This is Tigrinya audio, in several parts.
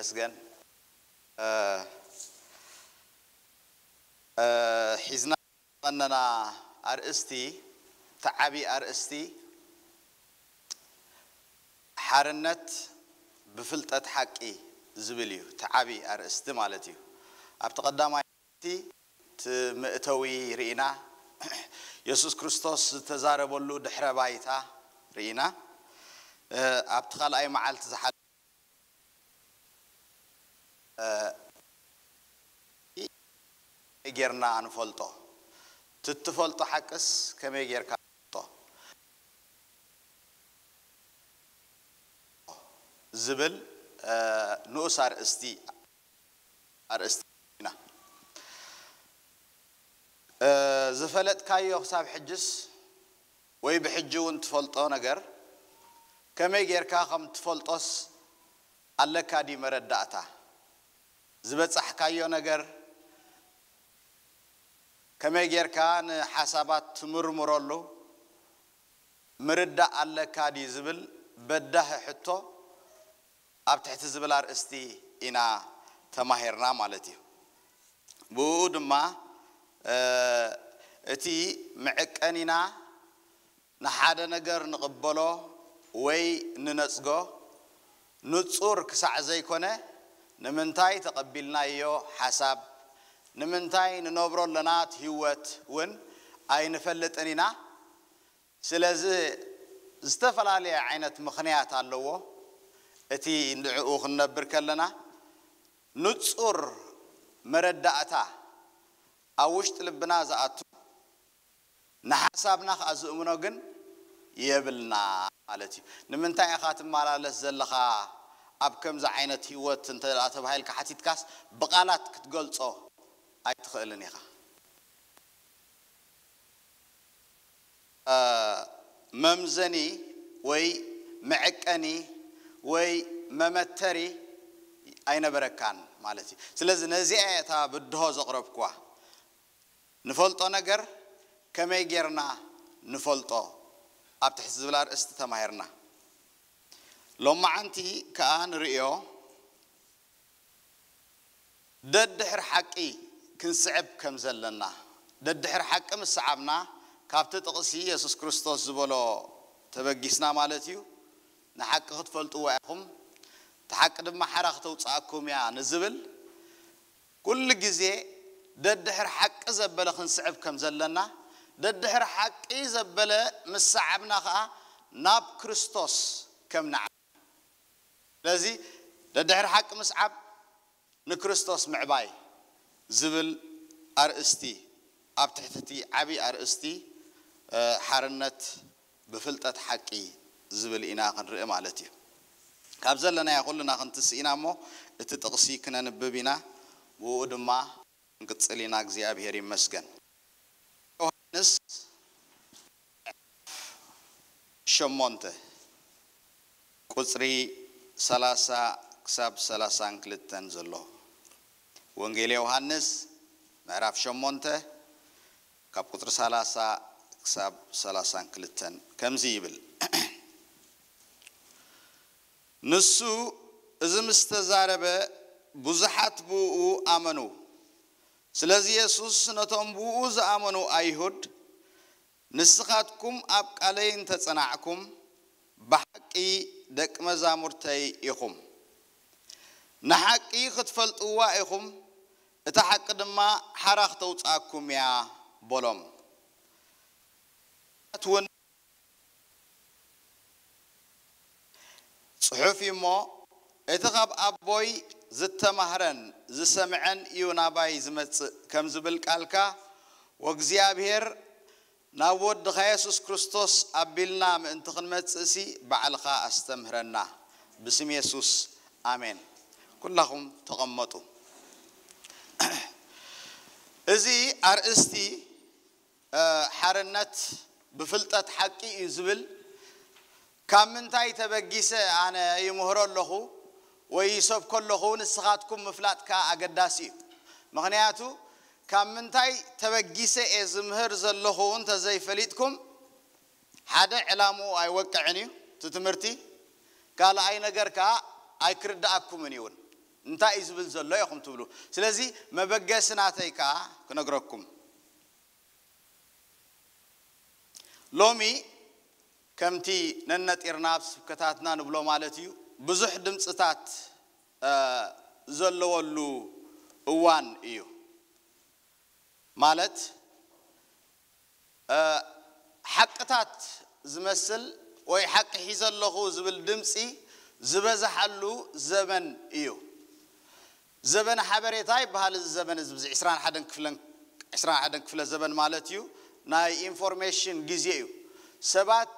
ይመስገን። እ፣ እ፣ ሒዝና ቀነና ኣርእስቲ፣ እቲ ዓቢ ኣርእስቲ ሓርነት ብፍልጠት ሓቂ ዝብል እዩ። እቲ ዓቢ ኣርእስቲ ማለት እዩ። ኣብቲ ቀዳማይ እቲ መእተዊ ርኢና፣ የሱስ ክርስቶስ ዝተዛረበሉ ድሕረ ባይታ ርኢና። እ፣ ኣብቲ ካልኣይ መዓልቲ ዝሓ-፣ እ፣ ጌርና ንፈልጦ? ትትፈልጦ ሓቅስ ከመይ ጌርካ ትፈልጦ? ዝብል፣ እ፣ ንኡስ ኣርእስቲ፣ ኣርእስቲ ኢና። እ፣ ዝፈለጥካዮ ክሳብ ሕጅስ ወይ ብሕጂ እውን ትፈልጦ ነገር ከመይ ጌርካ ከም ትፈልጦስ ኣለካ ድዩ መረዳእታ? ዝበጻሕካዮ ነገር ከመይ ጌርካ ንሓሳባት ትምርምረሉ ምርዳእ ኣለካ ድዩ ዝብል በዳሂ ሕቶ ኣብ ትሕቲ ዝብል ኣርእስቲ ኢና ተማሂርና ማለት እዩ። ብኡ ድማ፣ እ፣ እቲ መዐቀኒና ንሓደ ነገር ንቕበሎ ወይ ንነጽጎ ንጹር ክሳዕ ዘይኮነ፣ ንምንታይ ተቐቢልናዮ ሓሳብ፣ ንምንታይ ንነብሮ ኣለና እቲ ህይወት እውን ኣይንፈልጥን ኢና። ስለዚ ዝተፈላለየ ዓይነት ምኽንያት ኣለዎ። እቲ ንዕኡ ክንነብር ከለና ንጹር መረዳእታ ኣብ ውሽጢ ልብና ዝኣቱ፣ ንሓሳብና ከኣ ዝእምኖ ግን የብልና ማለት እዩ። ንምንታይ ኢኻ ትመላለስ ዘለኻ ኣብ ከምዚ ዓይነት ህይወት እንተ ደኣ ተባሂልካ ሓቲትካስ ብቓላት ክትገልጾ ኣይትኽእልን ኢኻ። እ፣ መምዘኒ ወይ መዐቀኒ ወይ መመተሪ ኣይነበረካን ማለት እዩ። ስለዚ ነዚኣ እያ እታ ብድሆ ዘቕረብኩዋ። ንፈልጦ ነገር ከመይ ጌርና ንፈልጦ? ኣብ ትሕቲ ዝብል ኣርእስቲ ተማሂርና። ሎማዓንቲ ከኣ ንርእዮ ደድሕር ሓቂ ክንስዕብ ከም ዘለና። ደድሕር ሓቂ ምስ ሰዓብና ካብቲ ጥቕሲ የሱስ ክርስቶስ ዝበሎ ተበጊስና ማለት እዩ። ንሓቂ ክትፈልጥዋ ኢኹም፣ እቲ ሓቂ ድማ ሓራ ክተውፅኣኩም እያ ንዝብል ኩሉ ግዜ ደድሕር ሓቂ ዘበለ ክንስዕብ ከም ዘለና፣ ደድሕር ሓቂ ዘበለ ምስ ሰዓብና ኸዓ ናብ ክርስቶስ ከም ንዓ-፣ ስለዚ ደድሕር ሓቂ ምስዓብ ንክርስቶስ ምዕባይ ዝብል ኣርእስቲ ኣብ ትሕቲ እቲ ዓብዪ ኣርእስቲ፣ እ፣ ሓርነት ብፍልጠት ሓቂ ዝብል ኢና ክንርኢ ማለት እዩ። ካብ ዘለናዮ ኩልና ክንትስእ ኢና እሞ እቲ ጥቕሲ ክነንብብ ኢና፣ ብኡ ድማ ክንቅጽል ኢና። እግዚኣብሔር ይመስገን። ዮሃንስ ሸሞንተ ቁጽሪ ሰላሳ ክሳብ ሰላሳን ክልተን ዘሎ። ወንጌል ዮሃንስ ምዕራፍ ሸሞንተ ካብ ቁጽሪ ሰላሳ ክሳብ ሰላሳን ክልተን ከምዚ ይብል። ንሱ እዚ ምስ ተዛረበ ብዙሓት ብእኡ ኣመኑ። ስለዚ የሱስ ነቶም ብእኡ ዝኣመኑ ኣይሁድ፣ "ንስኻትኩም ኣብ ቃለይ እንተጸናዕኩም፣ ብሓቂ ደቂ መዛሙርተይ ኢኹም። ንሓቂ ክትፈልጥዋ ኢኹም፣ እታ ሓቂ ድማ ሓራ ክተውጽኣኩም እያ" በሎም። እውን ጽሑፍ እዩ እሞ፣ "እቲ ካብ ኣቦይ ዝተማህረን ዝሰምዐን እዩ ናባይ ዝመጽእ" ከም ዝብል ቃልካ፣ ወእግዚኣብሔር ናብ ወድኻ የሱስ ክርስቶስ ኣቢልና ምእንቲ ክንመጽእሲ ባዕልኻ ኣስተምህረና። ብስም የሱስ፣ ኣሜን። ኩላኹም ተቐመጡ። እዚ ኣርእስቲ፣ እ፣ ሓርነት ብፍልጠት ሓቂ እዩ ዝብል፣ ካብ ምንታይ ተበጊሰ ኣነ ይምህሮ ኣለኹ ወይ ይሰብኮ ኣለኹ ንስኻትኩም ምፍላጥ ከኣ ኣገዳሲ እዩ። ምኽንያቱ ካብ ምንታይ ተበጊሰ እየ ዝምህር ዘለኹ እንተዘይፈሊጥኩም፣ ሓደ ዕላምኡ ኣይወቅዕን እዩ እቲ ትምህርቲ፣ ካልኣይ ነገር ከኣ ኣይክርድኣኩምን እዩ እውን። እንታይ እዩ ዝብል ዘሎ ኢኹም ትብሉ። ስለዚ መበገሲ ናተይ ከዓ ክነግረኩም። ሎሚ ከምቲ ነነጢርና ኣብ ስብከታትና ንብሎ ማለት እዩ፣ ብዙሕ ድምፅታት ዘለወሉ እዋን እዩ። ማለት ሓቅታት ዝመስል ወይ ሓቂ ሒዘ ኣለኹ ዝብል ድምፂ ዝበዝሓሉ ዘበን እዩ። ዘበን ሓበሬታ ይበሃል። እዚ ዘበን እዚ ብዚ ዕስራን ሓደን ክፍለ ዘበን ማለት እዩ። ናይ ኢንፎርሜሽን ግዜ እዩ። ሰባት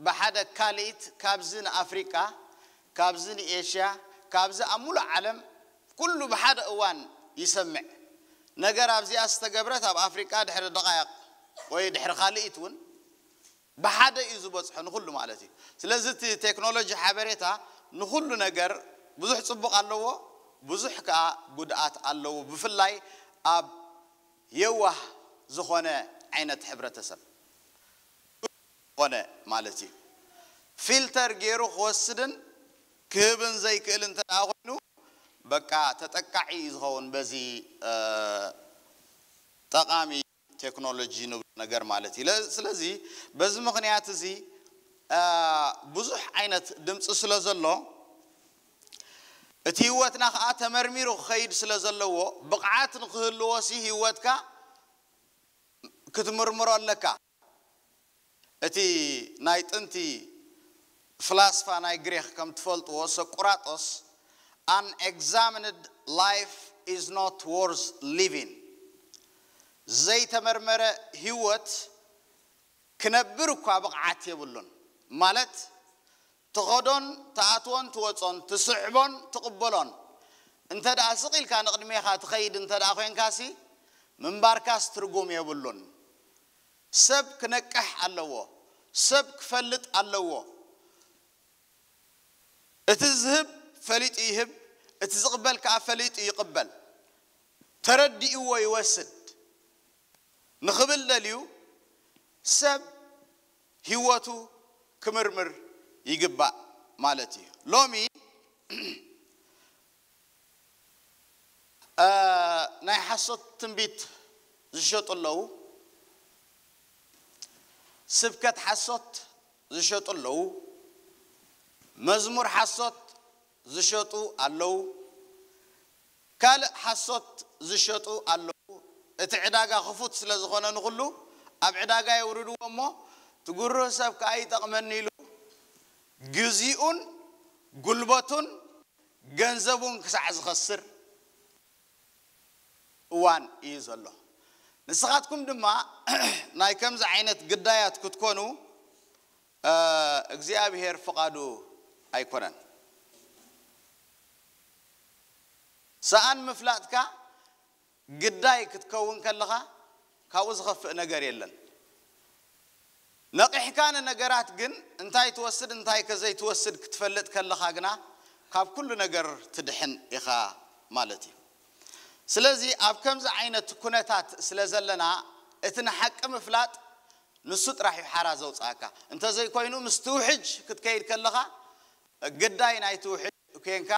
ብሓደ ካልኢት ካብዚ ንኣፍሪቃ፣ ካብዚ ንኤሽያ፣ ካብዚ ኣብ ሙሉእ ዓለም ኩሉ ብሓደ እዋን ይሰምዕ። ነገር ኣብዚኣ ዝተገብረት ኣብ ኣፍሪቃ ድሕሪ ደቃይቕ ወይ ድሕሪ ካልኢት እውን ብሓደ እዩ ዝበፅሖ ንኩሉ ማለት እዩ። ስለዚ እቲ ቴክኖሎጂ ሓበሬታ ንኩሉ ነገር ብዙሕ ፅቡቕ ኣለዎ፣ ብዙሕ ከዓ ጉድኣት ኣለዎ። ብፍላይ ኣብ የዋህ ዝኾነ ዓይነት ሕብረተሰብ ዝኾነ ማለት እዩ። ፊልተር ገይሩ ክወስድን ክህብን ዘይክእል እንተ ደኣ ኮይኑ በቃ ተጠቃዒ እዩ ዝኸውን በዚ ጠቃሚ ቴክኖሎጂ ንብሎ ነገር ማለት እዩ። ስለዚ በዚ ምክንያት እዚ ብዙሕ ዓይነት ድምፂ ስለ ዘሎ እቲ ህይወትና ከዓ ተመርሚሩ ክኸይድ ስለ ዘለዎ ብቕዓት ንክህልዎ ሲ ህይወትካ ክትምርምሮ ኣለካ። እቲ ናይ ጥንቲ ፍላስፋ ናይ ግሪክ ከም ትፈልጥዎ ሰቁራጦስ፣ an examined life is not worth living፣ ዘይተመርመረ ህይወት ክነብር እኳ ብቕዓት የብሉን። ማለት ትኸዶን ትኣትዎን ትወጾን ትስዕቦን ትቕበሎን እንተ ደኣ ስቕ ኢልካ ንቕድሜኻ ትኸይድ እንተ ደኣ ኮይንካሲ ምንባርካስ ትርጉም የብሉን። ሰብ ክነቅሕ ኣለዎ። ሰብ ክፈልጥ ኣለዎ። እቲ ዝህብ ፈሊጡ ይህብ፣ እቲ ዝቕበል ከዓ ፈሊጡ ይቕበል። ተረዲእዎ ይወስድ ንኽብል ደልዩ ሰብ ህይወቱ ክምርምር ይግባእ ማለት እዩ። ሎሚ ናይ ሓሶት ትንቢት ዝሸጡ ኣለዉ። ስብከት ሓሶት ዝሸጡ ኣለዉ። መዝሙር ሓሶት ዝሸጡ ኣለዉ። ካልእ ሓሶት ዝሸጡ ኣለዉ። እቲ ዕዳጋ ክፉት ስለ ዝኾነ ንኹሉ ኣብ ዕዳጋ የውርድዎ እሞ ትጉርህ ሰብ ከዓ ይጠቕመኒ ኢሉ ግዜኡን ጉልበቱን ገንዘቡን ክሳዕ ዝኸስር እዋን እዩ ዘሎ። ንስኻትኩም ድማ ናይ ከምዚ ዓይነት ግዳያት ክትኮኑ እግዚኣብሔር ፍቓዱ ኣይኮነን። ሰኣን ምፍላጥካ ግዳይ ክትከውን ከለኻ ካብኡ ዝኸፍእ ነገር የለን። ነቒሕካ ንነገራት ግን እንታይ ትወስድ እንታይ ከዘይትወስድ ክትፈልጥ ከለኻ ግና ካብ ኩሉ ነገር ትድሕን ኢኻ ማለት እዩ። ስለዚ ኣብ ከምዚ ዓይነት ኩነታት ስለ ዘለና እቲ ንሓቂ ምፍላጥ ንሱ ጥራሕ እዩ ሓራ ዘውፅኣካ። እንተዘይኮይኑ ምስቲ ውሕጅ ክትከይድ ከለኻ ግዳይ ናይቲ ውሕጅ ኮንካ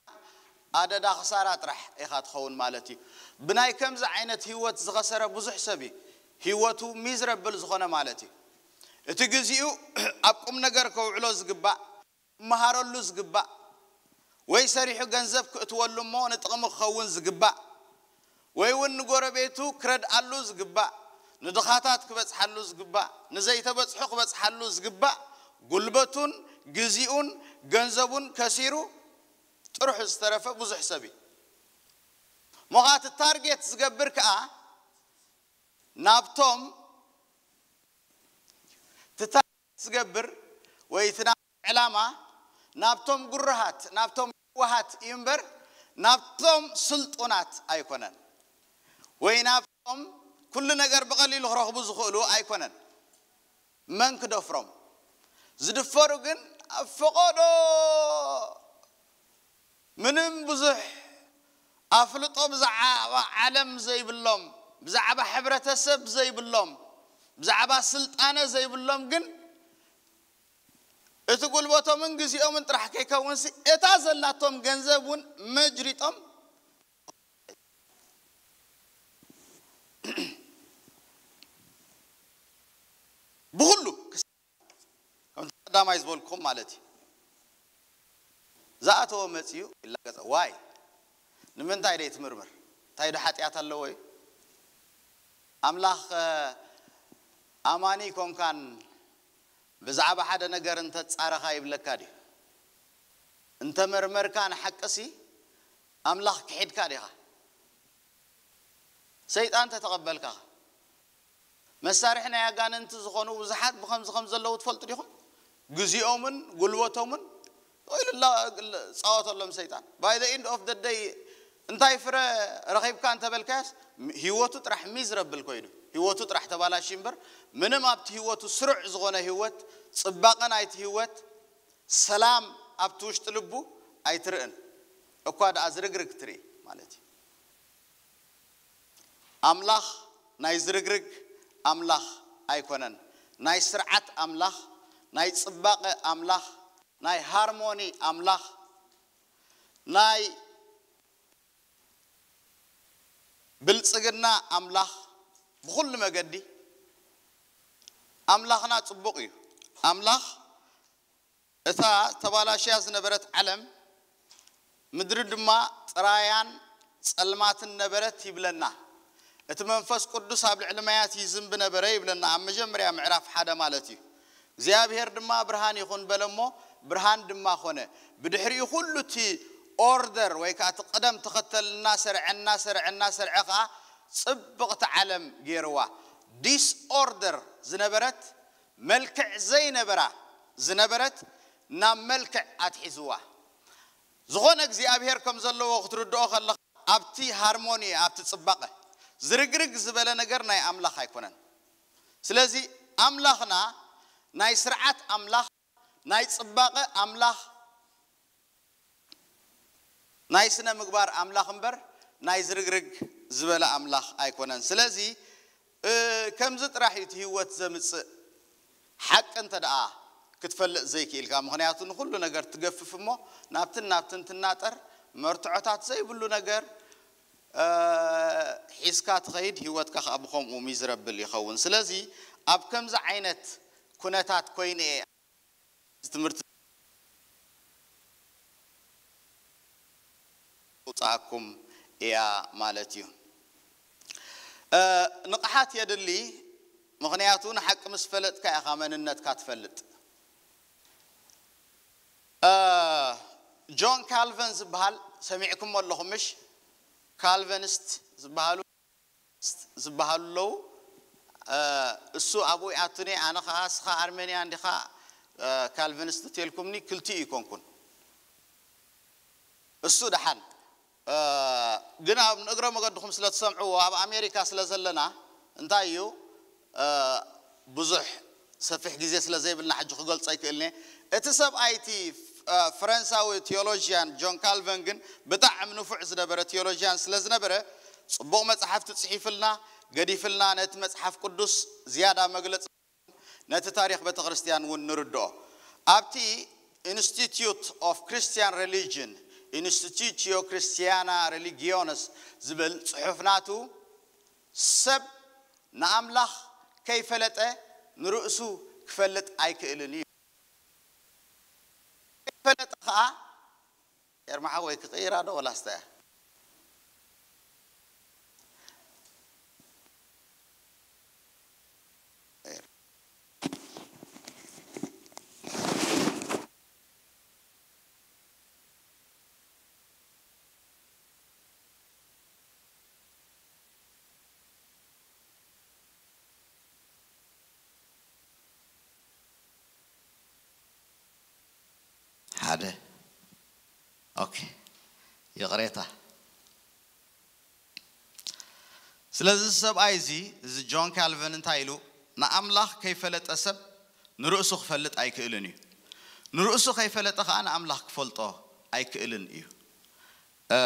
ኣደዳ ክሳራ ጥራሕ ኢኻ ትኸውን ማለት እዩ። ብናይ ከምዚ ዓይነት ህይወት ዝኸሰረ ብዙሕ ሰብ እዩ ህይወቱ ሚዝረብል ዝኾነ ማለት እዩ። እቲ ግዚኡ ኣብ ቁም ነገር ከውዕሎ ዝግባእ፣ ክመሃረሉ ዝግባእ፣ ወይ ሰሪሑ ገንዘብ ክእትወሉ እሞ ንጥቕሚ ክኸውን ዝግባእ፣ ወይ እውን ንጎረቤቱ ክረድኣሉ ዝግባእ፣ ንድኻታት ክበጽሓሉ ዝግባእ፣ ንዘይተበጽሑ ክበጽሓሉ ዝግባእ ጉልበቱን ግዚኡን ገንዘቡን ከሲሩ ጥርሑ ዝተረፈ ብዙሕ ሰብ እዩ። ሞኻት ታርጌት ዝገብር ከኣ ናብቶም ትታ ዝገብር ወይ እቲ ናብ ዕላማ ናብቶም ጉርሃት ናብቶም የዋሃት እዩ እምበር ናብቶም ስልጡናት ኣይኮነን፣ ወይ ናብቶም ኩሉ ነገር ብቐሊሉ ክረኽቡ ዝኽእሉ ኣይኮነን። መን ክደፍሮም? ዝድፈሩ ግን ኣብ ፈቐዶ ምንም ብዙሕ ኣፍልጦ ብዛዕባ ዓለም ዘይብሎም፣ ብዛዕባ ሕብረተሰብ ዘይብሎም፣ ብዛዕባ ስልጣነ ዘይብሎም ግን እቲ ጉልበቶምን ግዜኦምን ጥራሕ ከይከውንሲ እታ ዘላቶም ገንዘብ እውን መጅሪጦም ብኹሉ ክስ-፣ ከምቲ ቀዳማይ ዝበልኩም ማለት እዩ። ዝኣተወ መፅዩ ይላገፀ። ዋይ? ንምንታይ ደይ ትምርምር? እንታይ ዶ ሓጢኣት ኣለዎ እዩ? ኣምላኽ ኣማኒ ኮንካን ብዛዕባ ሓደ ነገር እንተፃረኻ ይብለካ ድዩ? እንተመርመርካ ንሓቅሲ ኣምላኽ ክሒድካ ዲኻ? ሰይጣን ተተቐበልካ፣ መሳርሒ ናይ ኣጋንንቲ ዝኾኑ ብዙሓት ብኸምዚ ከም ዘለዉ ትፈልጡ ዲኹም? ግዜኦምን ጉልበቶምን ኢሉ ላ-፣ ፃወተሎም ሰይጣን። By the end of the day እንታይ ፍረ ረኺብካ እንተበልካያስ፣ ህይወቱ ጥራሕ ሚዝረብል ኮይኑ፣ ህይወቱ ጥራሕ ተባላሽ እምበር፣ ምንም ኣብቲ ህይወቱ ስሩዕ ዝኾነ ህይወት፣ ፅባቐ ናይቲ ህይወት፣ ሰላም ኣብቲ ውሽጢ ልቡ ኣይትርእን። እኳ ደኣ ዝርግርግ ትርኢ ማለት እዩ። ኣምላኽ ናይ ዝርግርግ ኣምላኽ ኣይኮነን። ናይ ስርዓት ኣምላኽ፣ ናይ ጽባቐ ኣምላኽ፣ ናይ ሃርሞኒ ኣምላኽ፣ ናይ ብልጽግና ኣምላኽ፣ ብኹሉ መገዲ ኣምላኽና ጽቡቕ እዩ። ኣምላኽ እታ ተባላሽያ ዝነበረት ዓለም፣ ምድሪ ድማ ጥራያን ጸልማትን ነበረት ይብለና። እቲ መንፈስ ቅዱስ ኣብ ልዕሊ ማያት ይዝንብ ነበረ ይብለና፣ ኣብ መጀመርያ ምዕራፍ ሓደ ማለት እዩ። እግዚኣብሔር ድማ ብርሃን ይኹን በለ እሞ፣ ብርሃን ድማ ኾነ። ብድሕሪኡ ኩሉ እቲ ኦርደር ወይ ከዓ እቲ ቅደም ተኸተል እናሰርዐ፣ እናሰርዐ፣ እናሰርዐ ከዓ ጽብቕቲ ዓለም ገይርዋ። ዲስኦርደር ዝነበረት፣ መልክዕ ዘይነበራ ዝነበረት ናብ መልክዕ ኣትሒዝዋ። ዝኾነ እግዚኣብሔር ከም ዘለዎ ክትርድኦ ከለኻ ኣብቲ ሃርሞኒ፣ ኣብቲ ጽባቐ፣ ዝርግርግ ዝበለ ነገር ናይ ኣምላኽ ኣይኮነን። ስለዚ ኣምላኽና ናይ ስርዓት ኣምላኽ፣ ናይ ጽባቐ ኣምላኽ፣ ናይ ስነ ምግባር ኣምላኽ እምበር ናይ ዝርግርግ ዝበለ ኣምላኽ ኣይኮነን። ስለዚ እ፣ ከምዚ ጥራሕ እዩ እቲ ህይወት ዘምጽእ ሓቂ እንተ ደኣ ክትፈልጥ ዘይክኢልካ። ምኽንያቱ ንኹሉ ነገር ትገፍፍ እሞ ናብትን ናብትን ትናጠር፣ መርትዖታት ዘይብሉ ነገር፣ እ፣ ሒዝካ ትኸይድ፣ ህይወትካ ከኣ ብኸምኡ ሚዝረብል ይኸውን። ስለዚ ኣብ ከምዚ ዓይነት ኩነታት ኮይነ እየ እዚ ትምህርቲ ውፅኣኩም እያ ማለት እዩ። እ፣ ንቕሓት የድሊ፣ ምኽንያቱ ንሓቂ ምስ ፈለጥካ ኢኻ መንነትካ ትፈልጥ። እ፣ ጆን ካልቨን ዝበሃል ሰሚዕኩሞ ኣለኹም ምሽ? ካልቨኒስት ዝበሃሉ ዝበሃሉ ኣለዉ። እ፣ እሱ ኣብኡ ይኣቱኒ፣ ኣነ ኸዓ እስኻ ኣርሜንያ እንዲኻ፣ እ፣ ካልቪኒስት ተልኩምኒ ክልቲኡ ይኮንኩን። እሱ ደሓን፣ እ፣ ግን ኣብ ንእግረ መገድኹም ስለ ትሰምዕዎ፣ ኣብ ኣሜሪካ ስለ ዘለና እንታይ እዩ፣ እ፣ ብዙሕ ሰፊሕ ግዜ ስለ ዘይብልና ሕጂ ክገልጾ ኣይክእልን እየ። እቲ ሰብኣይ እቲ፣ እ፣ ፈረንሳዊ ቲዮሎጂያን ጆን ካልቨን ግን ብጣዕሚ ንፉዕ ዝነበረ ቲዮሎጂያን ስለ ዝነበረ ጽቡቕ መጽሓፍቲ ጽሒፍልና፣ ገዲፍልና፣ ነቲ መጽሓፍ ቅዱስ ዝያዳ መግለጺ፣ ነቲ ታሪኽ ቤተ ክርስቲያን እውን ንርድኦ። ኣብቲ Institute of Christian Religion፣ ኢንስቲትዮ ክርስቲያና ሬሊጊዮንስ ዝብል ጽሑፍ ናቱ፣ ሰብ ንኣምላኽ ከይፈለጠ ንርእሱ ክፈልጥ ኣይክእልን እዩ። ከይፈለጠ ኸኣ፣ ኤርማ ሓወይ ክቕይራ ዶ ወላስ እንታይ እያ? ሓደ። ኦኬ፣ ይቕሬታ። ስለዚ እዚ ሰብኣይ እዚ፣ እዚ ጆን ካልቨን እንታይ ኢሉ? ንኣምላኽ ከይፈለጠ ሰብ ንርእሱ ክፈልጥ ኣይክእልን እዩ፣ ንርእሱ ከይፈለጠ ኸዓ ንኣምላኽ ክፈልጦ ኣይክእልን እዩ። እ፣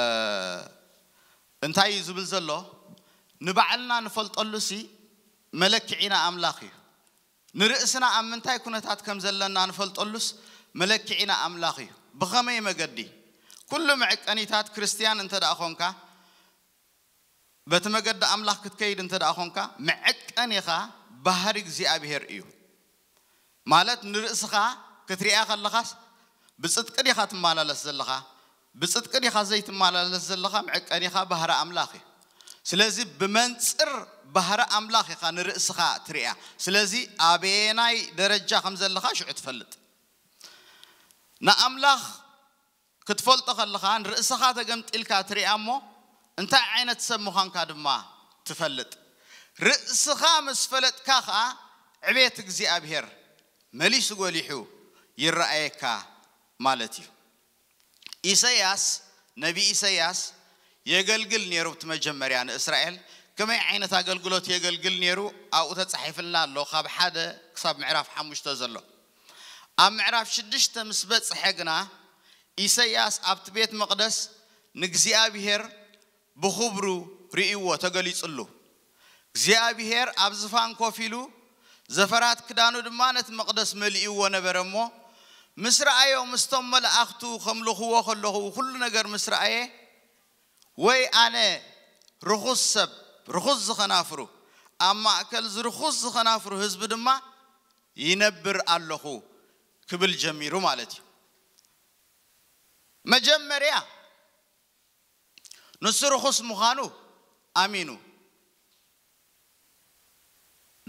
እንታይ እዩ ዝብል ዘሎ? ንባዕልና ንፈልጠሉሲ መለክዒና ኣምላኽ እዩ። ንርእስና ኣብ ምንታይ ኩነታት ከም ዘለና ንፈልጠሉስ መለክዒና ኣምላኽ እዩ። ብኸመይ መገዲ? ኩሉ መዐቀኒታት ክርስትያን እንተ ደኣ ኾንካ፣ በቲ መገዲ ኣምላኽ ክትከይድ እንተ ደኣ ኾንካ፣ መዐቀኒኻ ባህሪ እግዚኣብሔር እዩ። ማለት ንርእስኻ ክትሪኣ ከለኻስ ብጽድቂ ዲኻ ትመላለስ ዘለኻ? ብጽድቂ ዲኻ ዘይትመላለስ ዘለኻ? መዐቀኒኻ ባህሪ ኣምላኽ እዩ። ስለዚ ብመንጽር ባህሪ ኣምላኽ ኢኻ ንርእስኻ ትሪኣ። ስለዚ ኣበየናይ ደረጃ ከም ዘለኻ ሽዑ ትፈልጥ። ንኣምላኽ ክትፈልጦ ከለኻ ንርእስኻ ተገምጢልካ ትሪኣ እሞ እንታይ ዓይነት ሰብ ምዃንካ ድማ ትፈልጥ። ርእስኻ ምስ ፈለጥካ ኸኣ ዕቤት እግዚኣብሔር መሊሱ ጎሊሑ ይረኣየካ ማለት እዩ። ኢሰያስ፣ ነቢ ኢሰያስ የገልግል ነይሩ። እቲ መጀመርያ ንእስራኤል ከመይ ዓይነት ኣገልግሎት የገልግል ነይሩ ኣብኡ ተጻሒፍልና ኣሎ። ካብ ሓደ ክሳብ ምዕራፍ ሓሙሽተ ዘሎ። ኣብ ምዕራፍ ሽዱሽተ ምስ በጽሐ ግና ኢሰያስ ኣብቲ ቤት መቕደስ ንእግዚኣብሔር ብኽብሩ ርእይዎ ተገሊጹሉ። እግዚኣብሔር ኣብ ዝፋን ኮፍ ኢሉ ዘፈራት ክዳኑ ድማ ነቲ መቕደስ መሊእዎ ነበረ እሞ ምስ ረኣዮ ምስቶም መላእኽቱ ከምልኽዎ ከለኹ ኩሉ ነገር ምስ ረኣየ ወይ ኣነ ርኹስ ሰብ ርኹስ ዝኸናፍሩ ኣብ ማእከል ዝርኹስ ዝኸናፍሩ ህዝቢ ድማ ይነብር ኣለኹ ክብል ጀሚሩ ማለት እዩ። መጀመርያ ንሱ ርኹስ ምዃኑ ኣሚኑ፣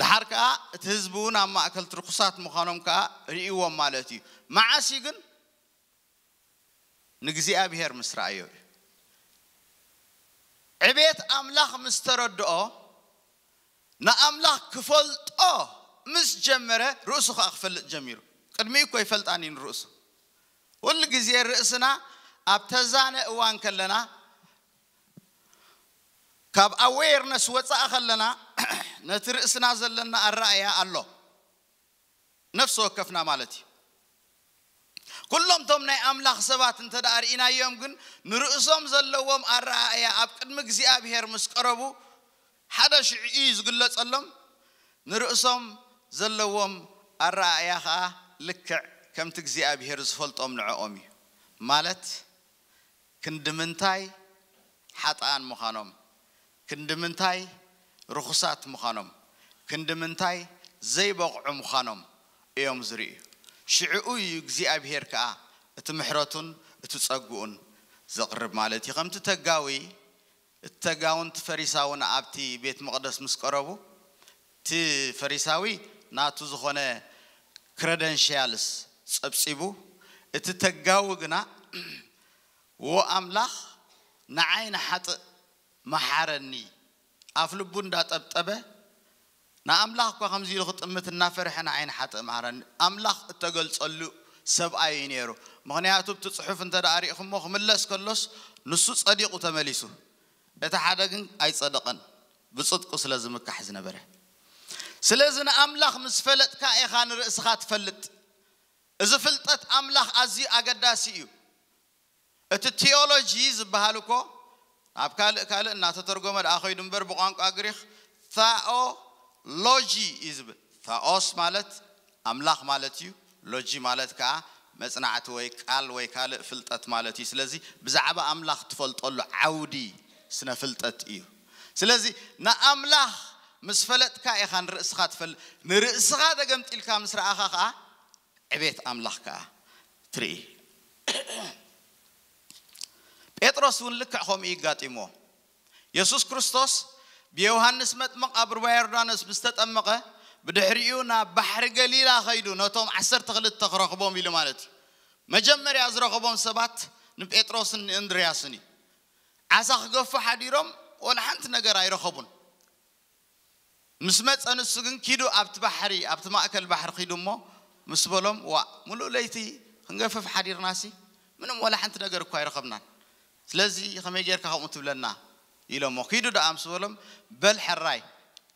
ድሓር ከኣ እቲ ህዝቢ እውን ኣብ ማእከል እቲ ርኹሳት ምዃኖም ከኣ ርእይዎም ማለት እዩ። መዓስ እዩ ግን? ንእግዚኣብሔር ምስ ረኣዮ እዩ። ዕቤት ኣምላኽ ምስ ተረድኦ ንኣምላኽ ክፈልጦ ምስ ጀመረ ርእሱ ከኣ ክፈልጥ ጀሚሩ። ቅድሚኡ እኮ ይፈልጣን እዩ ንርእሱ። ኩሉ ግዜ ርእስና ኣብ ተዛነ እዋን ከለና ካብ ኣዌርነስ ወፃእ ከለና ነቲ ርእስና ዘለና ኣረኣያ ኣሎ ነፍሲ ወከፍና ማለት እዩ። ኩሎም ቶም ናይ ኣምላኽ ሰባት እንተ ደኣ ርኢናዮም ግን ንርእሶም ዘለዎም ኣረኣእያ ኣብ ቅድሚ እግዚኣብሔር ምስ ቀረቡ ሓደ ሽዑ እዩ ዝግለጸሎም። ንርእሶም ዘለዎም ኣረኣእያ ኸኣ ልክዕ ከምቲ እግዚኣብሔር ዝፈልጦም ንዕኦም እዩ። ማለት ክንዲ ምንታይ ሓጥኣን ምዃኖም፣ ክንዲ ምንታይ ርኹሳት ምዃኖም፣ ክንዲ ምንታይ ዘይበቕዑ ምዃኖም እዮም ዝርእዩ። ሽዕኡ እዩ እግዚኣብሔር ከኣ እቲ ምሕረቱን እቲ ጸግኡን ዘቕርብ ማለት እዩ። ከምቲ ተጋዊ እቲ ተጋውን እቲ ፈሪሳውን ኣብቲ ቤት መቕደስ ምስ ቀረቡ እቲ ፈሪሳዊ ናቱ ዝኾነ ክረደንሽያልስ ጸብጺቡ፣ እቲ ተጋዊ ግና ዎ ኣምላኽ ንዓይ ንሓጥእ መሓረኒ ኣፍ ልቡ እንዳጠብጠበ ንኣምላኽ እኳ ከምዚ ኢሉ ክጥምት እናፈርሐ ንዓይ ንሓጥእ መሓረኒ ኣምላኽ እተገልጸሉ ሰብኣይ እዩ ነይሩ። ምኽንያቱ እቲ ጽሑፍ እንተ ደኣ ሪእኹሞ ክምለስ ከሎስ ንሱ ጸዲቑ ተመሊሱ፣ እቲ ሓደ ግን ኣይጸደቐን ብጽድቁ ስለ ዝምካሕ ዝነበረ። ስለዚ ንኣምላኽ ምስ ፈለጥካ ኢኻ ንርእስኻ ትፈልጥ። እዚ ፍልጠት ኣምላኽ ኣዝዩ ኣገዳሲ እዩ። እቲ ቲዮሎጂ ዝበሃል እኮ ኣብ ካልእ ካልእ እናተተርጎመ ደኣ ኸይዱ እምበር ብቋንቋ ግሪክ ታኦሎጂ እዩ ዝብል። ታኦስ ማለት ኣምላኽ ማለት እዩ። ሎጂ ማለት ከዓ መጽናዕቲ ወይ ቃል ወይ ካልእ ፍልጠት ማለት እዩ። ስለዚ ብዛዕባ ኣምላኽ ትፈልጠሉ ዓውዲ ስነ ፍልጠት እዩ። ስለዚ ንኣምላኽ ምስ ፈለጥካ ኢኻ ንርእስኻ ትፈልጥ። ንርእስኻ ተገምጢልካ ምስ ረኣኻ ከዓ ዕቤት ኣምላኽ ከዓ ትርኢ። ጴጥሮስ እውን ልክዕ ከምኡ ይጋጢሞ። የሱስ ክርስቶስ ብዮሃንስ መጥምቕ ኣብ ሩባ ዮርዳኖስ ምስ ተጠመቐ ብድሕሪኡ ናብ ባሕሪ ገሊላ ኸይዱ ነቶም ዓሰርተ ክልተ ክረኽቦም ኢሉ ማለት እዩ። መጀመርያ ዝረኸቦም ሰባት ንጴጥሮስን ንእንድርያስን እዩ። ዓሳ ክገፉ ሓዲሮም ወላ ሓንቲ ነገር ኣይረኸቡን። ምስ መጸ ንሱ ግን ኪዱ ኣብቲ ባሕሪ ኣብቲ ማእከል ባሕሪ ኪዱ እሞ ምስ በሎም ዋ ምሉእ ለይቲ ክንገፍፍ ሓዲርናሲ ምንም ወላ ሓንቲ ነገር እኳ ኣይረኸብናን። ስለዚ ከመይ ጌርካ ከምኡ ትብለና ኢሎሞ። ኪዱ ደኣ ምስ በሎም በል ሕራይ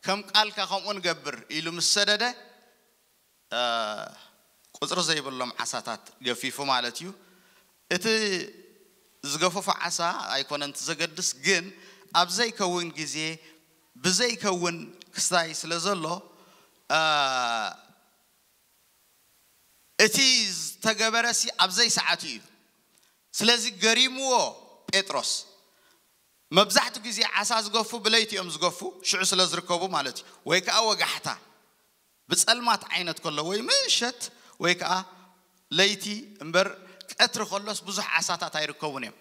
ከም ቃልካ ከምኡ ንገብር ኢሉ ምስ ሰደደ ቁፅሪ ዘይብሎም ዓሳታት ገፊፉ ማለት እዩ። እቲ ዝገፈፎ ዓሳ ኣይኮነን እቲ ዘገድስ፣ ግን ኣብ ዘይከውን ግዜ ብዘይከውን ክስታይ ስለ ዘሎ እቲ ዝተገበረሲ ኣብ ዘይሰዓቱ እዩ። ስለዚ ገሪምዎ ጴጥሮስ መብዛሕትኡ ግዜ ዓሳ ዝገፉ ብለይቲ እዮም ዝገፉ፣ ሽዑ ስለ ዝርከቡ ማለት እዩ። ወይ ከዓ ወጋሕታ ብጸልማት ዓይነት ከሎ ወይ ምሸት ወይ ከዓ ለይቲ እምበር፣ ቀትሪ ከሎስ ብዙሕ ዓሳታት ኣይርከቡን እዮም።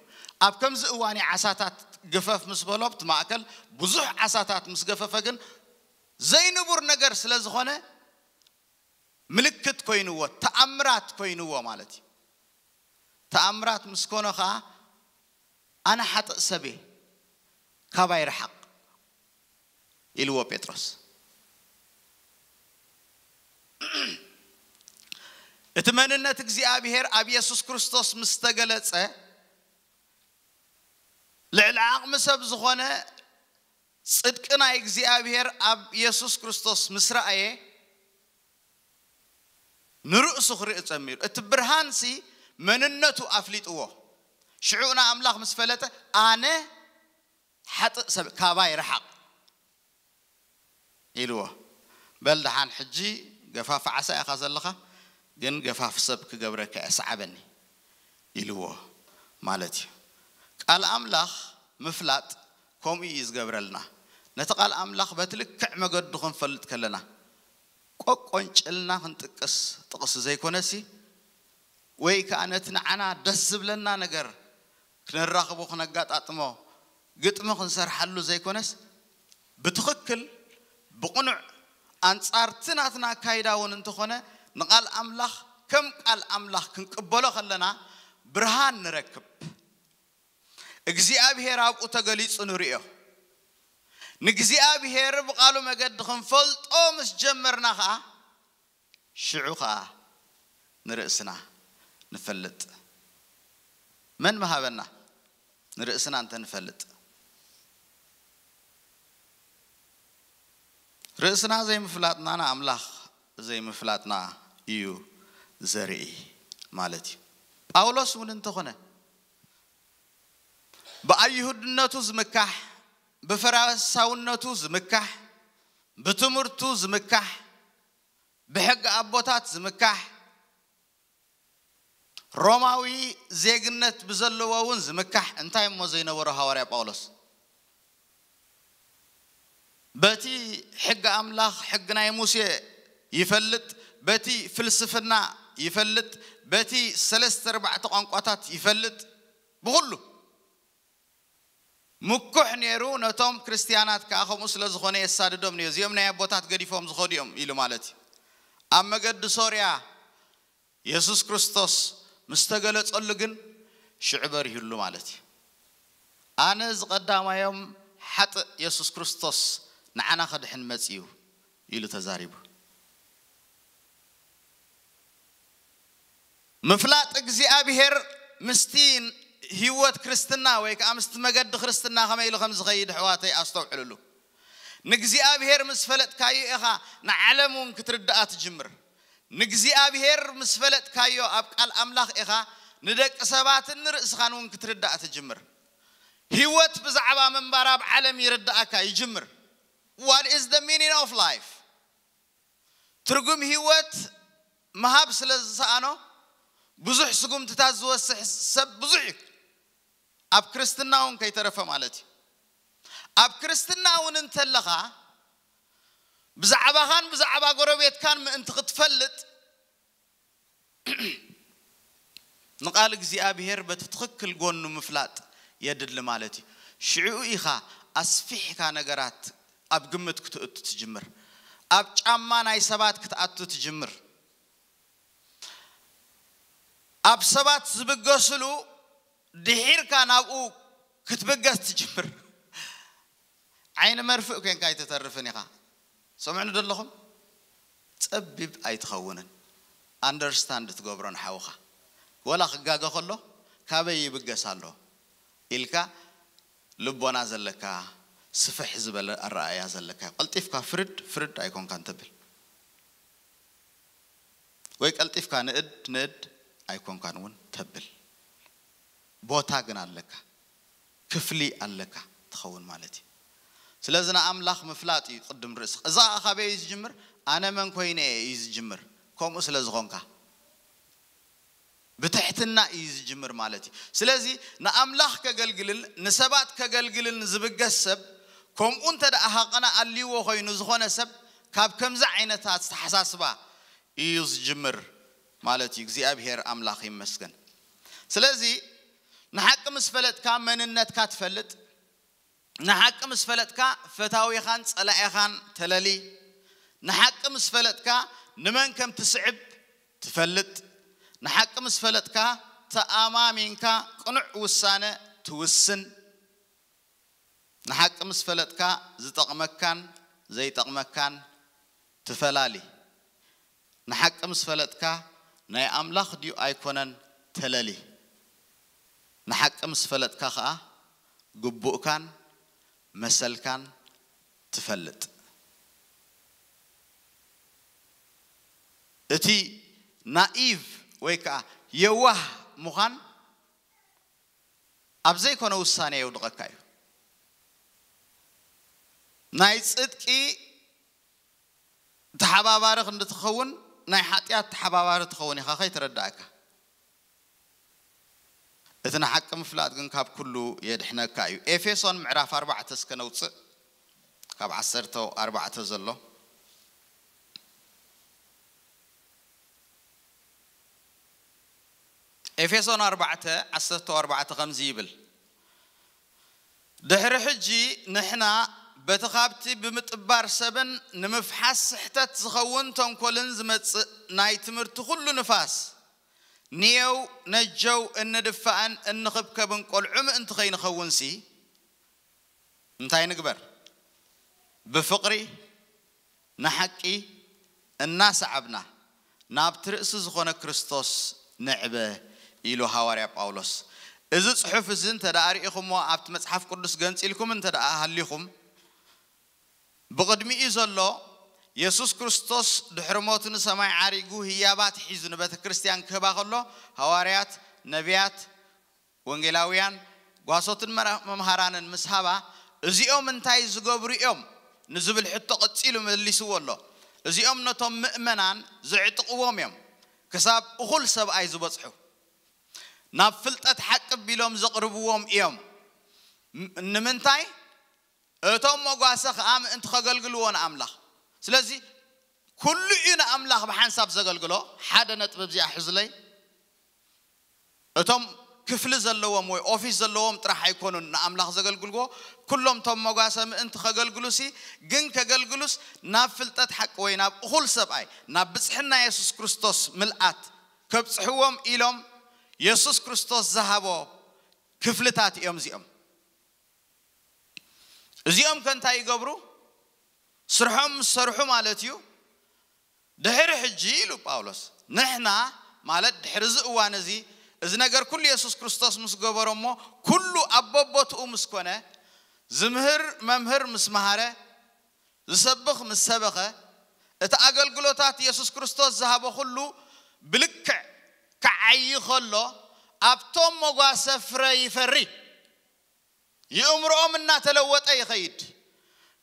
ኣብ ከምዚ እዋን ዓሳታት ግፈፍ ምስ በሎ ኣብቲ ማእከል ብዙሕ ዓሳታት ምስ ገፈፈ ግን ዘይንቡር ነገር ስለ ዝኾነ ምልክት ኮይንዎ፣ ተኣምራት ኮይንዎ ማለት እዩ። ተኣምራት ምስ ኮነ ኸዓ ኣነ ሓጥእ ሰብየ ካባይ ርሓቕ ኢልዎ ጴጥሮስ። እቲ መንነት እግዚኣብሔር ኣብ የሱስ ክርስቶስ ምስ ተገለጸ ልዕሊ ዓቕሚ ሰብ ዝኾነ ጽድቂ ናይ እግዚኣብሔር ኣብ የሱስ ክርስቶስ ምስ ረኣየ ንርእሱ ክርኢ ጸሚሩ። እቲ ብርሃንሲ መንነቱ ኣፍሊጥዎ። ሽዑ ንኣምላኽ ምስ ፈለጠ ኣነ ሓጥእ ሰብ ካባይ ርሓቕ ኢልዎ። በል ደሓን ሕጂ ገፋፍ ዓሳ ኢኻ ዘለኻ፣ ግን ገፋፍ ሰብ ክገብረካ እየ፣ ሰዓበኒ ኢልዎ ማለት እዩ። ቃል ኣምላኽ ምፍላጥ ከምኡ እዩ ዝገብረልና። ነቲ ቃል ኣምላኽ በቲ ልክዕ መገዱ ክንፈልጥ ከለና ቆቆንጭልና ክንጥቅስ ጥቕሲ ዘይኮነሲ ወይ ከዓ ነቲ ንዓና ደስ ዝብለና ነገር ክነራኽቦ ክነጋጣጥሞ ግጥሚ ክንሰርሓሉ ዘይኮነስ ብትኽክል ብቕኑዕ ኣንጻርቲ ናትና ኣካይዳ እውን እንተኾነ ንቓል ኣምላኽ ከም ቃል ኣምላኽ ክንቅበሎ ከለና ብርሃን ንረክብ። እግዚኣብሔር ኣብኡ ተገሊጹ ንርእዮ። ንእግዚኣብሔር ብቓሉ መገዲ ክንፈልጦ ምስ ጀመርና ኸዓ ሽዑ ኸዓ ንርእስና ንፈልጥ። መን ምሃበና ንርእስና እንተ ንፈልጥ? ርእስና ዘይምፍላጥና ንኣምላኽ ዘይምፍላጥና እዩ ዘርኢ ማለት እዩ። ጳውሎስ እውን እንተኾነ ብኣይሁድነቱ ዝምካሕ፣ ብፈራሳውነቱ ዝምካሕ፣ ብትምህርቱ ዝምካሕ፣ ብሕጊ ኣቦታት ዝምካሕ፣ ሮማዊ ዜግነት ብዘለዎ እውን ዝምካሕ እንታይ እሞ ዘይነበሮ ሃዋርያ ጳውሎስ? በቲ ሕጊ ኣምላኽ ሕጊ ናይ ሙሴ ይፈልጥ፣ በቲ ፍልስፍና ይፈልጥ፣ በቲ ሰለስተ ኣርባዕተ ቋንቋታት ይፈልጥ፣ ብኹሉ ምኩሕ ነይሩ። ነቶም ክርስትያናት ከዓ ከምኡ ስለ ዝኾነ የሳድዶም ነይሩ። እዚኦም ናይ ኣቦታት ገዲፎም ዝኾዱ እዮም ኢሉ ማለት እዩ። ኣብ መገዲ ሶርያ የሱስ ክርስቶስ ምስ ተገለጸሉ ግን ሽዑ በሪሁሉ ማለት እዩ። ኣነ እዚ ቀዳማዮም ሓጥእ የሱስ ክርስቶስ ንዓና ከድሕን መጺኡ ኢሉ ተዛሪቡ። ምፍላጥ እግዚኣብሔር ምስቲ ህይወት ክርስትና ወይ ከዓ ምስቲ መገዲ ክርስትና ከመይ ኢሉ ከም ዝኸይድ ኣሕዋተይ ኣስተውዕልሉ። ንእግዚኣብሔር ምስ ፈለጥካዮ ኢኻ ንዓለም እውን ክትርድኣ ትጅምር። ንእግዚኣብሔር ምስ ፈለጥካዮ ኣብ ቃል ኣምላኽ ኢኻ ንደቂ ሰባትን ንርእስኻን እውን ክትርዳእ ትጅምር። ህይወት ብዛዕባ ምንባር ኣብ ዓለም ይርዳእካ ይጅምር። What is the meaning of life? ትርጉም ህይወት ምሃብ ስለ ዝሰኣኖ ብዙሕ ስጉምትታት ዝወስሕ ሰብ ብዙሕ እዩ። ኣብ ክርስትና እውን ከይተረፈ ማለት እዩ። ኣብ ክርስትና እውን እንተለኻ ብዛዕባኻን ብዛዕባ ጎረቤትካን ምእንቲ ክትፈልጥ ንቃል እግዚኣብሔር በቲ ትኽክል ጎኑ ምፍላጥ የድሊ ማለት እዩ። ሽዑ ኢኻ ኣስፊሕካ ነገራት ኣብ ግምት ክትእቱ ትጅምር። ኣብ ጫማ ናይ ሰባት ክትኣቱ ትጅምር። ኣብ ሰባት ዝብገስሉ ድሒርካ ናብኡ ክትብገስ ትጅምር። ዓይኒ መርፍእ ኮንካ ኣይትተርፍን ኢኻ። ሰምዕኒ ደለኹም? ጸቢብ ኣይትኸውንን። ኣንደርስታንድ ትገብሮ ንሓውኻ። ወላ ክጋገ ከሎ ካበይ ይብገስ ኣሎ ኢልካ ልቦና ዘለካ ስፍሕ ዝበለ ኣረኣእያ ዘለካ። ቀልጢፍካ ፍርድ ፍርድ ኣይኮንካን ተብል። ወይ ቀልጢፍካ ንእድ ንእድ ኣይኮንካን እውን ተብል። ቦታ ግን ኣለካ። ክፍሊ ኣለካ ትኸውን ማለት እዩ። ስለዚ ንኣምላኽ ምፍላጥ እዩ ቅድም ርእስኻ። እዛ ኸኣ ካበይ እዩ ዝጅምር? ኣነ መን ኮይነ እየ እዩ ዝጅምር። ከምኡ ስለ ዝኾንካ። ብትሕትና እዩ ዝጅምር ማለት እዩ። ስለዚ ንኣምላኽ ከገልግልን ንሰባት ከገልግልን ዝብገስ ሰብ፣ ከምኡ እንተ ደኣ ሃቐና ኣልይዎ ኮይኑ ዝኾነ ሰብ፣ ካብ ከምዚ ዓይነት ኣተሓሳስባ እዩ ዝጅምር ማለት እዩ። እግዚኣብሔር ኣምላኽ ይመስገን። ስለዚ ንሓቂ ምስ ፈለጥካ መንነትካ ትፈልጥ። ንሓቂ ምስ ፈለጥካ ፈታዊኻን ጸላኢኻን ተለሊ። ንሓቂ ምስ ፈለጥካ ንመን ከም ትስዕብ ትፈልጥ። ንሓቂ ምስ ፈለጥካ ተኣማሚንካ ቅኑዕ ውሳነ ትውስን። ንሓቂ ምስ ፈለጥካ ዝጠቕመካን ዘይጠቕመካን ትፈላሊ። ንሓቂ ምስ ፈለጥካ ናይ ኣምላኽ ድዩ ኣይኮነን ተለሊ። ንሓቂ ምስ ፈለጥካ ኸኣ ግቡእካን መሰልካን ትፈልጥ። እቲ ናኢቭ ወይ ከኣ የዋህ ምዃን ኣብ ዘይኮነ ውሳኔ የውድቐካ እዩ። ናይ ጽድቂ ተሓባባሪ ክንዲ ትኸውን፣ ናይ ሓጢኣት ተሓባባሪ ትኸውን ኢኻ ከይተረዳእካ። እቲ ንሓቂ ምፍላጥ ግን ካብ ኩሉ የድሕነካ እዩ። ኤፌሶን ምዕራፍ ኣርባዕተ እስከ ነውጽእ፣ ካብ ዓሰርተ ኣርባዕተ ዘሎ። ኤፌሶን ኣርባዕተ ዓሰርተ ኣርባዕተ ከምዚ ይብል፣ ድሕሪ ሕጂ ንሕና በቲ ካብቲ ብምጥባር ሰብን ንምፍሓስ ስሕተት ዝኸውን ተንኮልን ዝመጽእ ናይ ትምህርቲ ኩሉ ንፋስ ንየው ነጀው እንድፋእን እንኽብከብን ቆልዑ ምእንቲ ከይንኸውንሲ፣ እንታይ ንግበር? ብፍቕሪ ንሓቂ እናሰዓብና ናብቲ ርእሲ ዝኾነ ክርስቶስ ንዕበ ኢሉ ሃዋርያ ጳውሎስ። እዚ ጽሑፍ እዚ እንተ ደኣ ርኢኹምዎ ኣብቲ መጽሓፍ ቅዱስ ገንጺልኩም እንተ ደኣ ሃሊኹም ብቕድሚኡ ዘሎ የሱስ ክርስቶስ ድሕሪ ሞቱ ንሰማይ ዓሪጉ ህያባት ሒዙ ንቤተ ክርስቲያን ክህባ ከሎ ሃዋርያት፣ ነቢያት፣ ወንጌላውያን፣ ጓሶትን መራ- መምሃራንን ምስ ሃባ እዚኦም እንታይ ዝገብሩ እዮም ንዝብል ሕቶ ቀጺሉ መሊስዎ ኣሎ። እዚኦም ነቶም ምእመናን ዘዕጥቕዎም እዮም ክሳብ እኹል ሰብኣይ ዝበጽሑ ናብ ፍልጠት ሓቂ ቢሎም ዘቕርብዎም እዮም። ም- ንምንታይ? እቶም መጓሰ ኸኣ ምእንቲ ኸገልግልዎ ንኣምላኽ። ስለዚ ኩሉ እዩ ንኣምላኽ ብሓንሳብ ዘገልግሎ። ሓደ ነጥቢ ኣብዚኣ ሕዝለይ። እቶም ክፍሊ ዘለዎም ወይ ኦፊስ ዘለዎም ጥራሕ ኣይኮኑን ንኣምላኽ ዘገልግልዎ። ኩሎም እቶም መጓሰ ምእንቲ ኸገልግሉሲ ግን ከገልግሉስ ናብ ፍልጠት ሓቂ ወይ ናብ እኹል ሰብኣይ ናብ ብጽሕና የሱስ ክርስቶስ ምልኣት ከብጽሕዎም ኢሎም የሱስ ክርስቶስ ዝሃቦ ክፍልታት እዮም እዚኦም። እዚኦም ከ እንታይ ይገብሩ? ስርሖም ምስ ሰርሑ ማለት እዩ። ድሕሪ ሕጂ ኢሉ ጳውሎስ ንሕና ማለት ድሕሪ እዚ እዋን እዚ እዚ ነገር ኩሉ የሱስ ክርስቶስ ምስ ገበሮ እሞ ኩሉ ኣብ በቦትኡ ምስ ኮነ ዝምህር መምህር ምስ መሃረ ዝሰብኽ ምስ ሰበኸ እቲ ኣገልግሎታት የሱስ ክርስቶስ ዝሃቦ ኩሉ ብልክዕ ክዓዪ ከሎ ኣብቶም መጓሰ ፍረ ይፈሪ። የእምሮኦም እናተለወጠ ይኸይድ።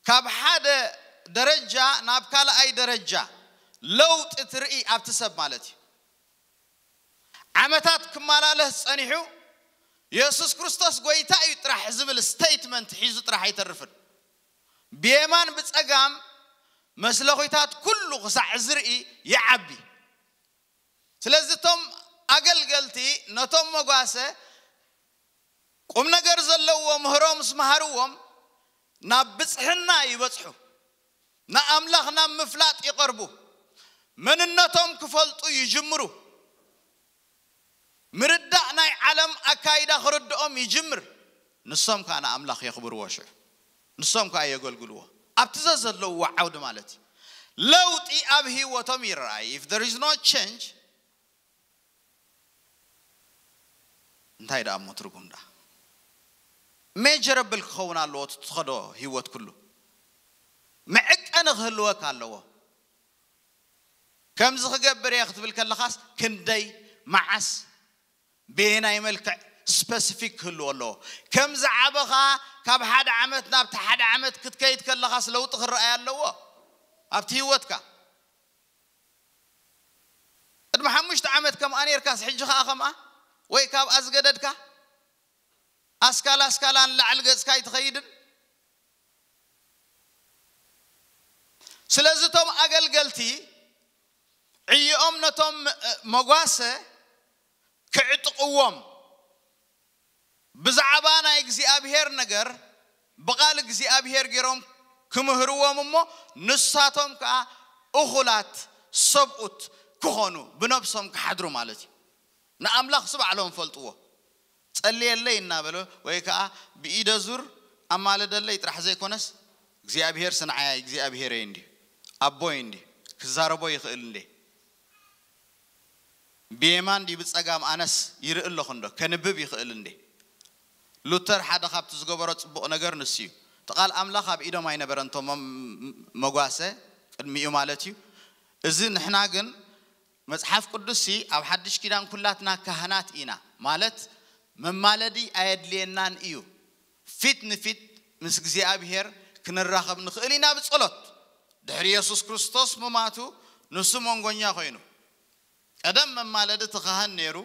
ካብ ሓደ ደረጃ ናብ ካልኣይ ደረጃ ለውጢ ትርኢ ኣብቲ ሰብ ማለት እዩ። ዓመታት ክመላለስ ጸኒሑ የሱስ ክርስቶስ ጎይታ እዩ ጥራሕ ዝብል ስቴትመንት ሒዙ ጥራሕ ኣይተርፍን። ብየማን ብጸጋም መስለኺታት ኩሉ ክሳዕ ዝርኢ ይዓቢ። ስለዚ እቶም ኣገልገልቲ ነቶም መጓሰ ቁም ነገር ዘለዎ ምህሮ ምስ መሃርዎም ናብ ብጽሕና ይበጽሑ። ንኣምላኽ ናብ ምፍላጥ ይቐርቡ። መንነቶም ክፈልጡ ይጅምሩ። ምርዳእ ናይ ዓለም ኣካይዳ ክርድኦም ይጅምር። ንሶም ከኣ ንኣምላኽ የኽብርዎ ሽዑ። ንሶም ከኣ የገልግልዎ። ኣብቲ ዘዘለውዎ ዓውዲ ማለት እዩ። ለውጢ ኣብ ህይወቶም ይረኣይ። If there is no change እንታይ ደኣ እሞ ትርጉም ደኣ? ሜጀረብል ክኸውን ኣለዎ እቲ ትኸዶ ህይወት ኩሉ። መዐቀኒ ክህልወካ ኣለዎ። ከምዚ ክገብር እየ ክትብል ከለኻስ ክንደይ፣ መዓስ፣ በየናይ መልክዕ ስፐሲፊክ ክህልዎ ኣለዎ። ከም ዝዓበኻ ካብ ሓደ ዓመት ናብቲ ሓደ ዓመት ክትከይድ ከለኻስ ለውጢ ክረኣይ ኣለዎ ኣብቲ ህይወትካ። ሓሙሽተ ዓመት ከምኣ ኔርካስ፣ ሕጂ ኸኣ ከምኣ? ወይ ካብኣ ዝገደድካ? ኣስካላ ኣስካላ ንላዕሊ ገጽካ ኣይትኸይድን? ስለዚ እቶም ኣገልገልቲ ዕይኦም ነቶም መጓሰ ክዕጥቕዎም፣ ብዛዕባ ናይ እግዚኣብሔር ነገር ብቓል እግዚኣብሔር ገይሮም ክምህርዎም እሞ፣ ንሳቶም ከኣ እኹላት ሰብኡት ክኾኑ፣ ብነብሶም ክሓድሩ ማለት እዩ። ንኣምላኽ ስ ባዕሎም ፈልጥዎ። ጸልየለይ እናበለ ወይ ከኣ ብኢደ ዙር ኣማልደለይ ጥራሕ ዘይኮነስ፣ እግዚኣብሔር ስንዓያ እግዚኣብሔረይ እንዲ፣ ኣቦይ እንዲ፣ ክዛረቦ ይኽእል እንዴ? ብየማን ድዩ ብጸጋም ኣነስ ይርኢ ኣለኹ እንዶ፣ ከንብብ ይኽእል እንዴ? ሉተር ሓደ ካብቲ ዝገበሮ ጽቡቕ ነገር ንሱ እዩ። እቲ ቃል ኣምላኽ ኣብ ኢዶም ኣይነበረን፣ እቶም መም-፣ መጓሰ ቅድሚኡ ማለት እዩ። እዚ ንሕና ግን መጽሓፍ ቅዱስሲ ኣብ ሓድሽ ኪዳን ኩላትና ካህናት ኢና፣ ማለት መማለዲ ኣየድልየናን እዩ። ፊት ንፊት ምስ እግዚኣብሔር ክንራኸብ ንኽእል ኢና ብጸሎት። ድሕሪ የሱስ ክርስቶስ ምማቱ ንሱ መንጎኛ ኮይኑ። ቀደም መማለዲ እቲ ካህን ነይሩ።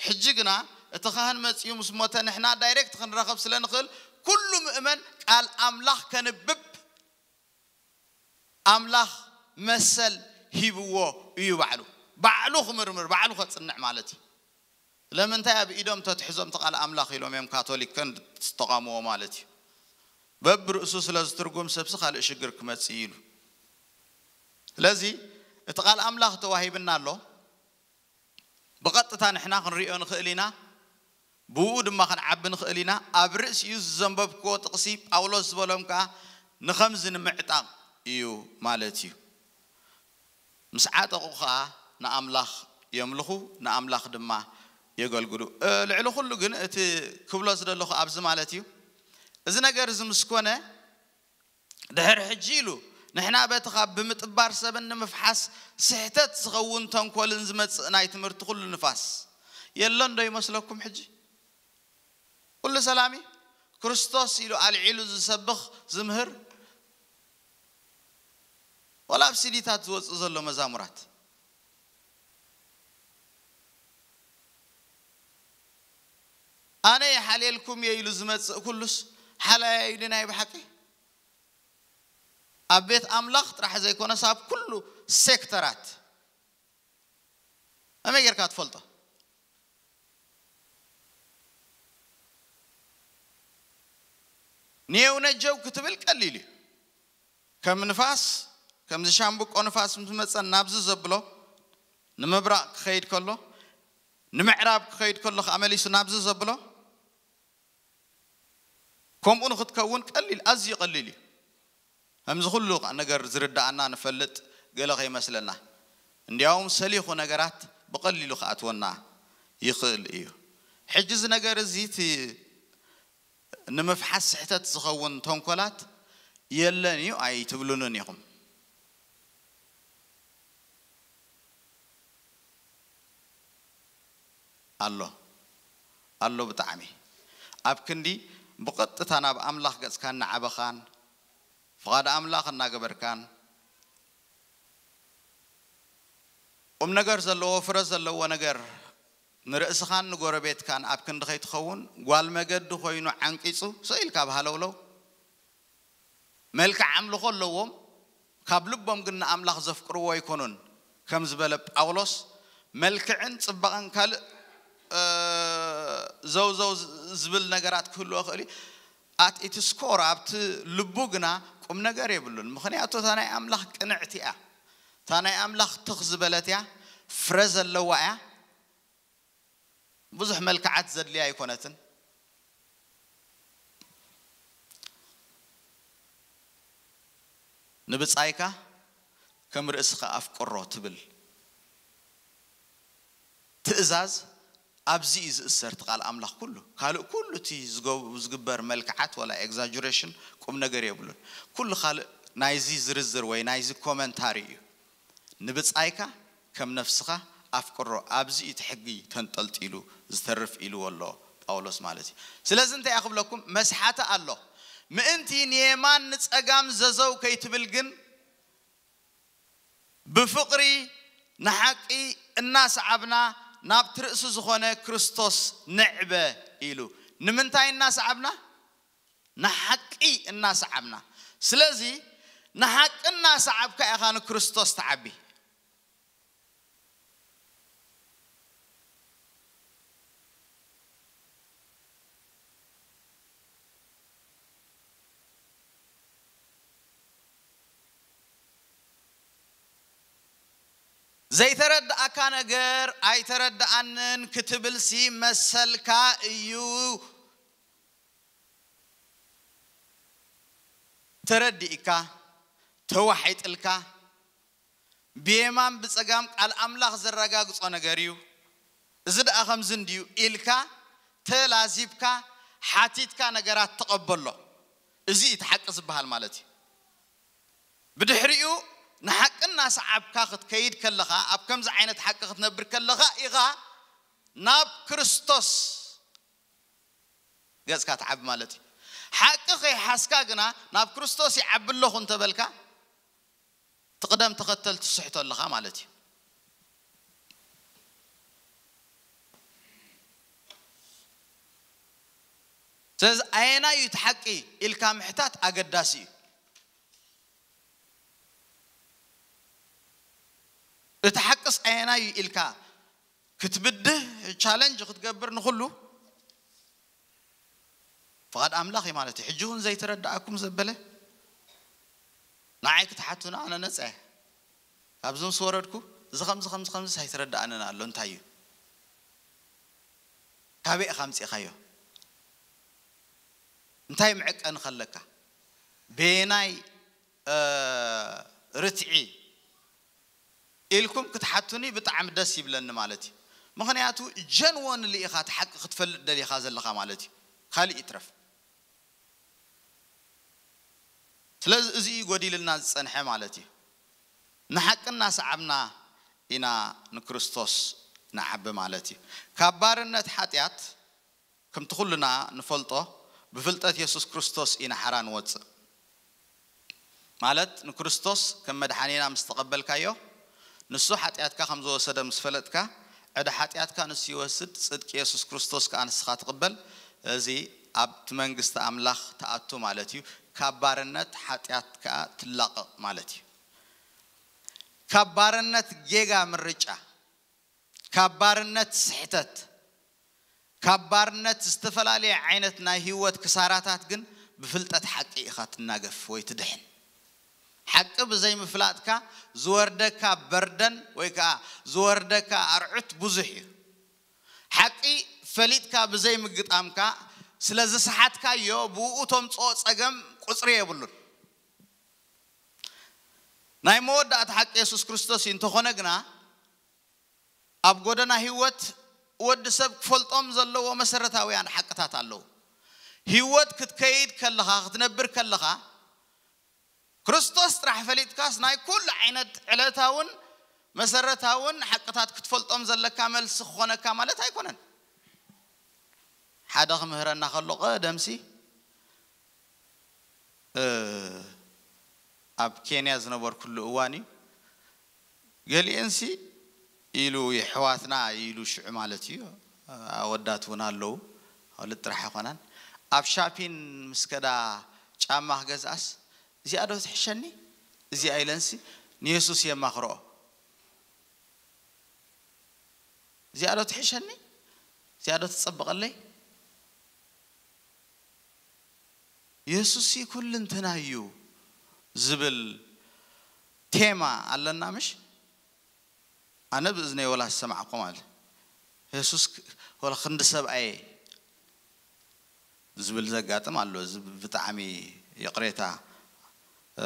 ሕጂ ግና እቲ ካህን መጺኡ ምስ ሞተ ንሕና ዳይሬክት ክንራኸብ ስለ ንኽእል፣ ኩሉ ምእመን ቃል ኣምላኽ ከንብብ ኣምላኽ መሰል ሂብዎ እዩ። ባዕሉ፣ ባዕሉ ክምርምር፣ ባዕሉ ከጽንዕ ማለት እዩ። ስለምንታይ ኣብ ኢዶም ተትሕዞም እቲ ቃል ኣምላኽ ኢሎም እዮም ካቶሊክ ከን ዝተቓምዎ ማለት እዩ። በብርእሱ ስለ ዝትርጉም ሰብሲ ካልእ ሽግር ክመጽእ እዩ ኢሉ። ስለዚ እቲ ቃል ኣምላኽ ተዋሂብና ኣሎ። ብቐጥታ ንሕና ክንሪኦ ንኽእል ኢና፣ ብኡ ድማ ክንዓቢ ንኽእል ኢና። ኣብ ርእሲኡ ዘንበብክዎ ጥቕሲ ጳውሎስ ዝበሎም ከኣ ንኸምዚ ንምዕጣቕ እዩ ማለት እዩ። ምስ ዓጠቑ ኸኣ ንኣምላኽ የምልኹ፣ ንኣምላኽ ድማ የገልግሉ። እ፣ ልዕሊ ኩሉ ግን እቲ ክብሎ ዝደለኹ ኣብዚ ማለት እዩ፣ እዚ ነገር እዚ ምስ ኮነ፣ ድሕሪ ሕጂ ኢሉ፣ ንሕና በቲ ካብ ብምጥባር ሰብን ንምፍሓስ ስሕተት ዝኸውን ተንኮልን ዝመጽእ ናይ ትምህርቲ ኩሉ ንፋስ የሎን ዶ ይመስለኩም? ሕጂ ኩሉ ሰላም እዩ። ክርስቶስ ኢሉ ኣልዒሉ ዝሰብኽ ዝምህር፣ ወላ ኣብ ሲዲታት ዝወጽእ ዘሎ መዛሙራት፣ ኣነ ይሓልየልኩም እየ ኢሉ ዝመጽእ ኩሉስ ሓላያ እዩ ናይ ብሓቂ? ኣብ ቤት ኣምላኽ ጥራሕ ዘይኮነስ ኣብ ኩሉ ሴክተራት። ከመይ ጌርካ ትፈልጦ? ኔው ነጀው ክትብል ቀሊል እዩ። ከም ንፋስ፣ ከምዚ ሻምብቆ ንፋስ ምስ መጸ ናብዚ ዘብሎ፣ ንምብራቕ ክኸይድ ከሎ፣ ንምዕራብ ክኸይድ ከሎ ከኣ መሊሱ ናብዚ ዘብሎ፣ ከምኡ ንኽትከውን ቀሊል፣ ኣዝዩ ቀሊል እዩ። ከምዚ ኩሉ ነገር ዝርድኣና ንፈልጥ ገለ ከይመስለና። እንዲያውም ሰሊኹ ነገራት ብቐሊሉ ክኣትወና ይኽእል እዩ። ሕጂ እዚ ነገር እዚ እቲ ንምፍሓስ ስሕተት ዝኸውን ተንኮላት የለን እዩ ኣይትብሉንን ኢኹም። ኣሎ፣ ኣሎ ብጣዕሚ። ኣብ ክንዲ ብቐጥታ ናብ ኣምላኽ ገጽካ እናዓበኻን ፍቓድ ኣምላኽ እናገበርካን፣ ቁም ነገር ዘለዎ፣ ፍረ ዘለዎ ነገር ንርእስኻን ንጎረቤትካን ኣብ ክንዲ ከይትኸውን፣ ጓል መገዲ ኮይኑ ዓንቂጹ ስቕ ኢልካ ኣብ ሃለውለው። መልክዕ ኣምልኾ ኣለዎም፣ ካብ ልቦም ግን ንኣምላኽ ዘፍቅርዎ ኣይኮኑን። ከም ዝበለ ጳውሎስ፣ መልክዕን ጽባቐን ካልእ፣ እ፣ ዘው ዘው ዝ-፣ ዝብል ነገራት ክህልዎ ይኽእል እዩ። At its core፣ ኣብቲ ልቡ ግና ቁም ነገር የብሉን። ምኽንያቱ እታ ናይ ኣምላኽ ቅንዕቲ እያ። እታ ናይ ኣምላኽ ትኽ ዝበለት እያ፣ ፍረ ዘለዋ እያ። ብዙሕ መልክዓት ዘድልያ ኣይኮነትን። ንብጻይካ ከም ርእስኻ ኣፍቅሮ ትብል ትእዛዝ ኣብዚ እዩ ዝእሰር እቲ ቃል ኣምላኽ ኩሉ። ካልእ ኩሉ እቲ ዝገ-፣ ዝግበር መልክዓት ወላ ኤግዛጀሬሽን ቁም ነገር የብሉን። ኩሉ ካልእ ናይዚ ዝርዝር ወይ ናይዚ ኮመንታሪ እዩ። ንብጻይካ ከም ነፍስኻ ኣፍቅሮ፣ ኣብዚ እቲ ሕጊ ተንጠልጢሉ ዝተርፍ ኢልዎ ኣሎ ጳውሎስ ማለት እዩ። ስለዚ እንታይ እያ ክብለኩም? መስሓቲ ኣሎ። ምእንቲ ንየማን ንጸጋም ዘዘው ከይትብል ግን ብፍቕሪ ንሓቂ እናሰዓብና ናብቲ ርእሲ ዝኾነ ክርስቶስ ንዕበ ኢሉ። ንምንታይ እናሰዓብና? ንሓቂ እናሰዓብና። ስለዚ ንሓቂ እናሰዓብካ ኢኻ ንክርስቶስ ትዓቢ። ዘይተረድኣካ ነገር ኣይተረድኣንን ክትብልሲ መሰልካ እዩ። ተረዲእካ፣ ተዋሒጥልካ፣ ብየማን ብጸጋም ቃል ኣምላኽ ዘረጋግጾ ነገር እዩ። እዚ ደኣ ከምዚ እንድዩ ኢልካ፣ ተላዚብካ፣ ሓቲትካ ነገራት ተቐበሎ። እዚ እዩ እቲ ሓቂ ዝበሃል ማለት እዩ። ብድሕሪኡ ንሓቂ እናሰዓብካ ክትከይድ ከለኻ፣ ኣብ ከምዚ ዓይነት ሓቂ ክትነብር ከለኻ ኢኻ ናብ ክርስቶስ ገጽካ ትዓቢ ማለት እዩ። ሓቂ ከይሓዝካ ግና ናብ ክርስቶስ ይዓቢ ኣለኹ እንተበልካ፣ እቲ ቅደም ተኸተል ትስሕቶ ኣለኻ ማለት እዩ። ስለዚ ኣየናይ እዩ እቲ ሓቂ ኢልካ ምሕታት ኣገዳሲ እዩ። እቲ ሓቅስ ኣየናይ እዩ ኢልካ ክትብድህ፣ ቻለንጅ ክትገብር ንኹሉ ፍቓድ ኣምላኽ እዩ ማለት እዩ። ሕጂ እውን ዘይተረድኣኩም ዘበለ ንዓይ ክትሓቱና ኣነ ነጻ እየ። ካብዚ ምስ ወረድኩ እዚ ከምዚ ከምዚ ከምዚ ኣይተረድኣንን ኣሎ፣ እንታይ እዩ? ካበይ ኢኻ ኣምጺእኻዮ? እንታይ መዐቀኒ ከለካ? በየናይ እ፣ ርትዒ ኢልኩም ክትሓቱኒ ብጣዕሚ ደስ ይብለኒ ማለት እዩ። ምኽንያቱ ጀንወንሊ ኢኻ እቲ ሓቂ ክትፈልጥ ደሊኻ ዘለኻ ማለት እዩ። ካልእ ይትረፍ። ስለዚ እዚ እዩ ጎዲልልና ዝጸንሐ ማለት እዩ። ንሓቂ እናሰዓብና ኢና ንክርስቶስ ንዓቢ ማለት እዩ። ካብ ባርነት ሓጢኣት ከምቲ ኩልና ንፈልጦ ብፍልጠት የሱስ ክርስቶስ ኢና ሓራ ንወጽእ። ማለት ንክርስቶስ ከም መድሓኒና ምስ ተቐበልካዮ፣ ንሱ ሓጢኣትካ ከም ዝወሰደ ምስ ፈለጥካ፣ ዕዳ ሓጢኣትካ ንሱ ይወስድ፣ ጽድቂ የሱስ ክርስቶስ ከኣ ንስኻ ትቕበል። እዚ ኣብቲ መንግስቲ ኣምላኽ ትኣቱ ማለት እዩ። ካብ ባርነት ሓጢኣት ከኣ ትላቐቕ ማለት እዩ። ካብ ባርነት ጌጋ ምርጫ፣ ካብ ባርነት ስሕተት፣ ካብ ባርነት ዝተፈላለየ ዓይነት ናይ ህይወት ክሳራታት ግን ብፍልጠት ሓቂ ኢኻ ትናገፍ ወይ ትድሕን። ሓቂ ብዘይምፍላጥካ ዝወርደካ በርደን ወይ ከኣ ዝወርደካ ኣርዑት ብዙሕ እዩ። ሓቂ ፈሊጥካ ብዘይምግጣምካ ስለ ዝሰሓትካዮ ብእኡ ተምጽኦ ጸገም ቁጽሪ የብሉን። ናይ መወዳእታ ሓቂ የሱስ ክርስቶስ እዩ። እንተኾነ ግና ኣብ ጎደና ህይወት ወዲ ሰብ ክፈልጦም ዘለዎ መሰረታውያን ሓቅታት ኣለዉ። ህይወት ክትከይድ ከለኻ፣ ክትነብር ከለኻ፣ ክርስቶስ ጥራሕ ፈሊጥካስ ናይ ኩሉ ዓይነት ዕለታውን መሰረታውን ሓቅታት ክትፈልጦም ዘለካ መልሲ ክኾነካ ማለት ኣይኮነን። ሓደ ክምህረና ከሎ ቀደምሲ፣ እ፣ ኣብ ኬንያ ዝነበርኩሉ እዋን እዩ። ገሊኤንሲ ኢሉ የሕዋትና ኢሉ ሽዑ ማለት እዩ። ኣወዳት እውን ኣለዉ። ኣዋልድ ጥራሕ ኣይኮናን። ኣብ ሻፒን ምስ ከዳ ጫማ ክገዝኣስ፣ "እዚኣ ዶ ትሕሸኒ? እዚኣ" ኢለንሲ ንየሱስ የማኽርኦ። "እዚኣ ዶ ትሕሸኒ? እዚኣ ዶ ትጸብቐለይ?" የሱስ ኩልንተናይ እዩ ዝብል ቴማ ኣለና፣ ምሽ? ኣነ ብእዝነይ ወላ ዝሰማዕኩም ኣለ። የሱስ ክ-፣ ወላ ክንዲ ሰብኣየ ዝብል ዘጋጥም ኣሎ። እዚ ብጣዕሚ ይቕሬታ፣ እ፣